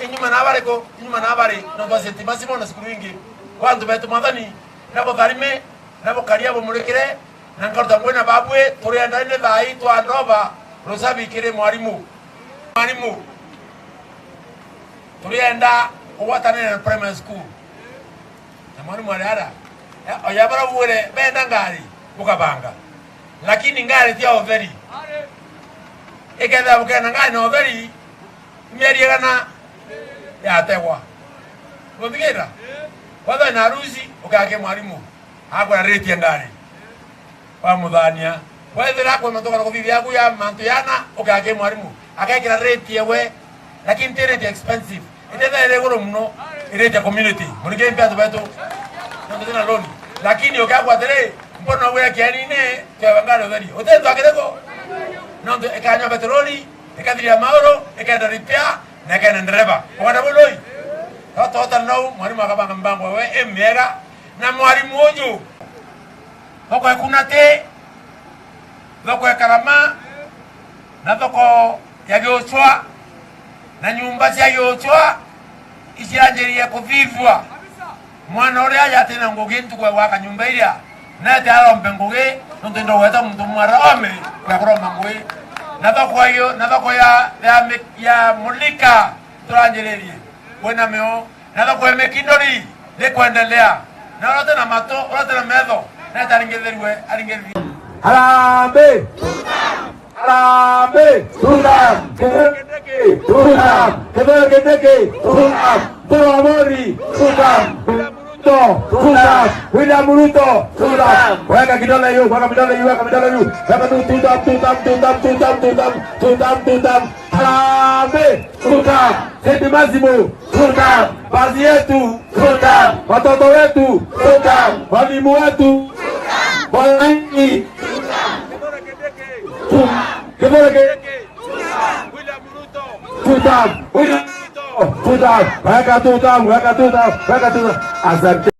Inyuma na bariku, inyuma na bari, nontu bwa Saint Maximin na cukuru ingi. Kwa antu betu Mwathani, na butharime, na bukaria bumurikire, na nkaruta ngui na babui, turienda ni thaai twa ndova rusabi kiri mwarimu. Mwarimu, turienda kugwatanira na primary school. Na mwarimu ari ara, oya bara bwire benda ngari, bukabanga. Lakini ngari tia utheri. Ikethira bukenda ngari na utheri, mieri igana yategwa. Guthigira? Wethwe na harusi, ukake mwarimu. Akwira rate ya ngari. Wamuthania. Wethira kwina ntoka na kuthithia yaku ya mantu yana, ukake mwarimu. Akekira rate yewe, lakini ti rate expensive. Itethia iri iguru muno, irate ya community. Murike mpi antu betu. Nontu tina loan. Lakini ukagwa atiri, mbona ugwira kianine, kwewa ngari utheri. Utetu akirego. Nontu ikanywa petroli, ikathiria mauru, ikenda repair, na ikenda ndereba. Ukenda buloi. Toto tano, mwarimu akabanga mbango we, e miega. Na mwarimu uju, thoko ya Kunati, thoko ya Karama, na thoko ya Giuchwa, na nyumba cia Giuchwa icianjirie kuthithua. Mwana uria aja atina ngugi ntuku ya gwaka nyumba iria, nete arombe ngugi, nontu ndogweta muntu mwarome ya kuromba ngugi. Na thoko ya, na thoko ya, ya, mi-, ya Mulika turanjiririe kwina mio. Na thoko ya Mikindori ni kwendelea. Na uria utina matu, uria utina metho, nete aringithirue, aringithirue. Harambee! Harambee! Tutam! Kithure Kindiki! Tutam! Kithure Kindiki! Tutam! Mpuru Aburi! Tutam! Ruto! Tutam! William Ruto! Tutam! Weka kidole juu, weka kidole juu, weka kidole juu. Weka tu, tutam, tutam, tutam, tutam, tutam, tutam, tutam. Harambee! Tutam! Saint Maximin! Tutam! Basi yetu! Tutam! Watoto wetu! Tutam! Walimu wetu! Wananchi! Tutam! Kithure Kindiki! Tutam! William Ruto! Tutam! Weka tutam! Weka tutam! Weka tutam! Asante.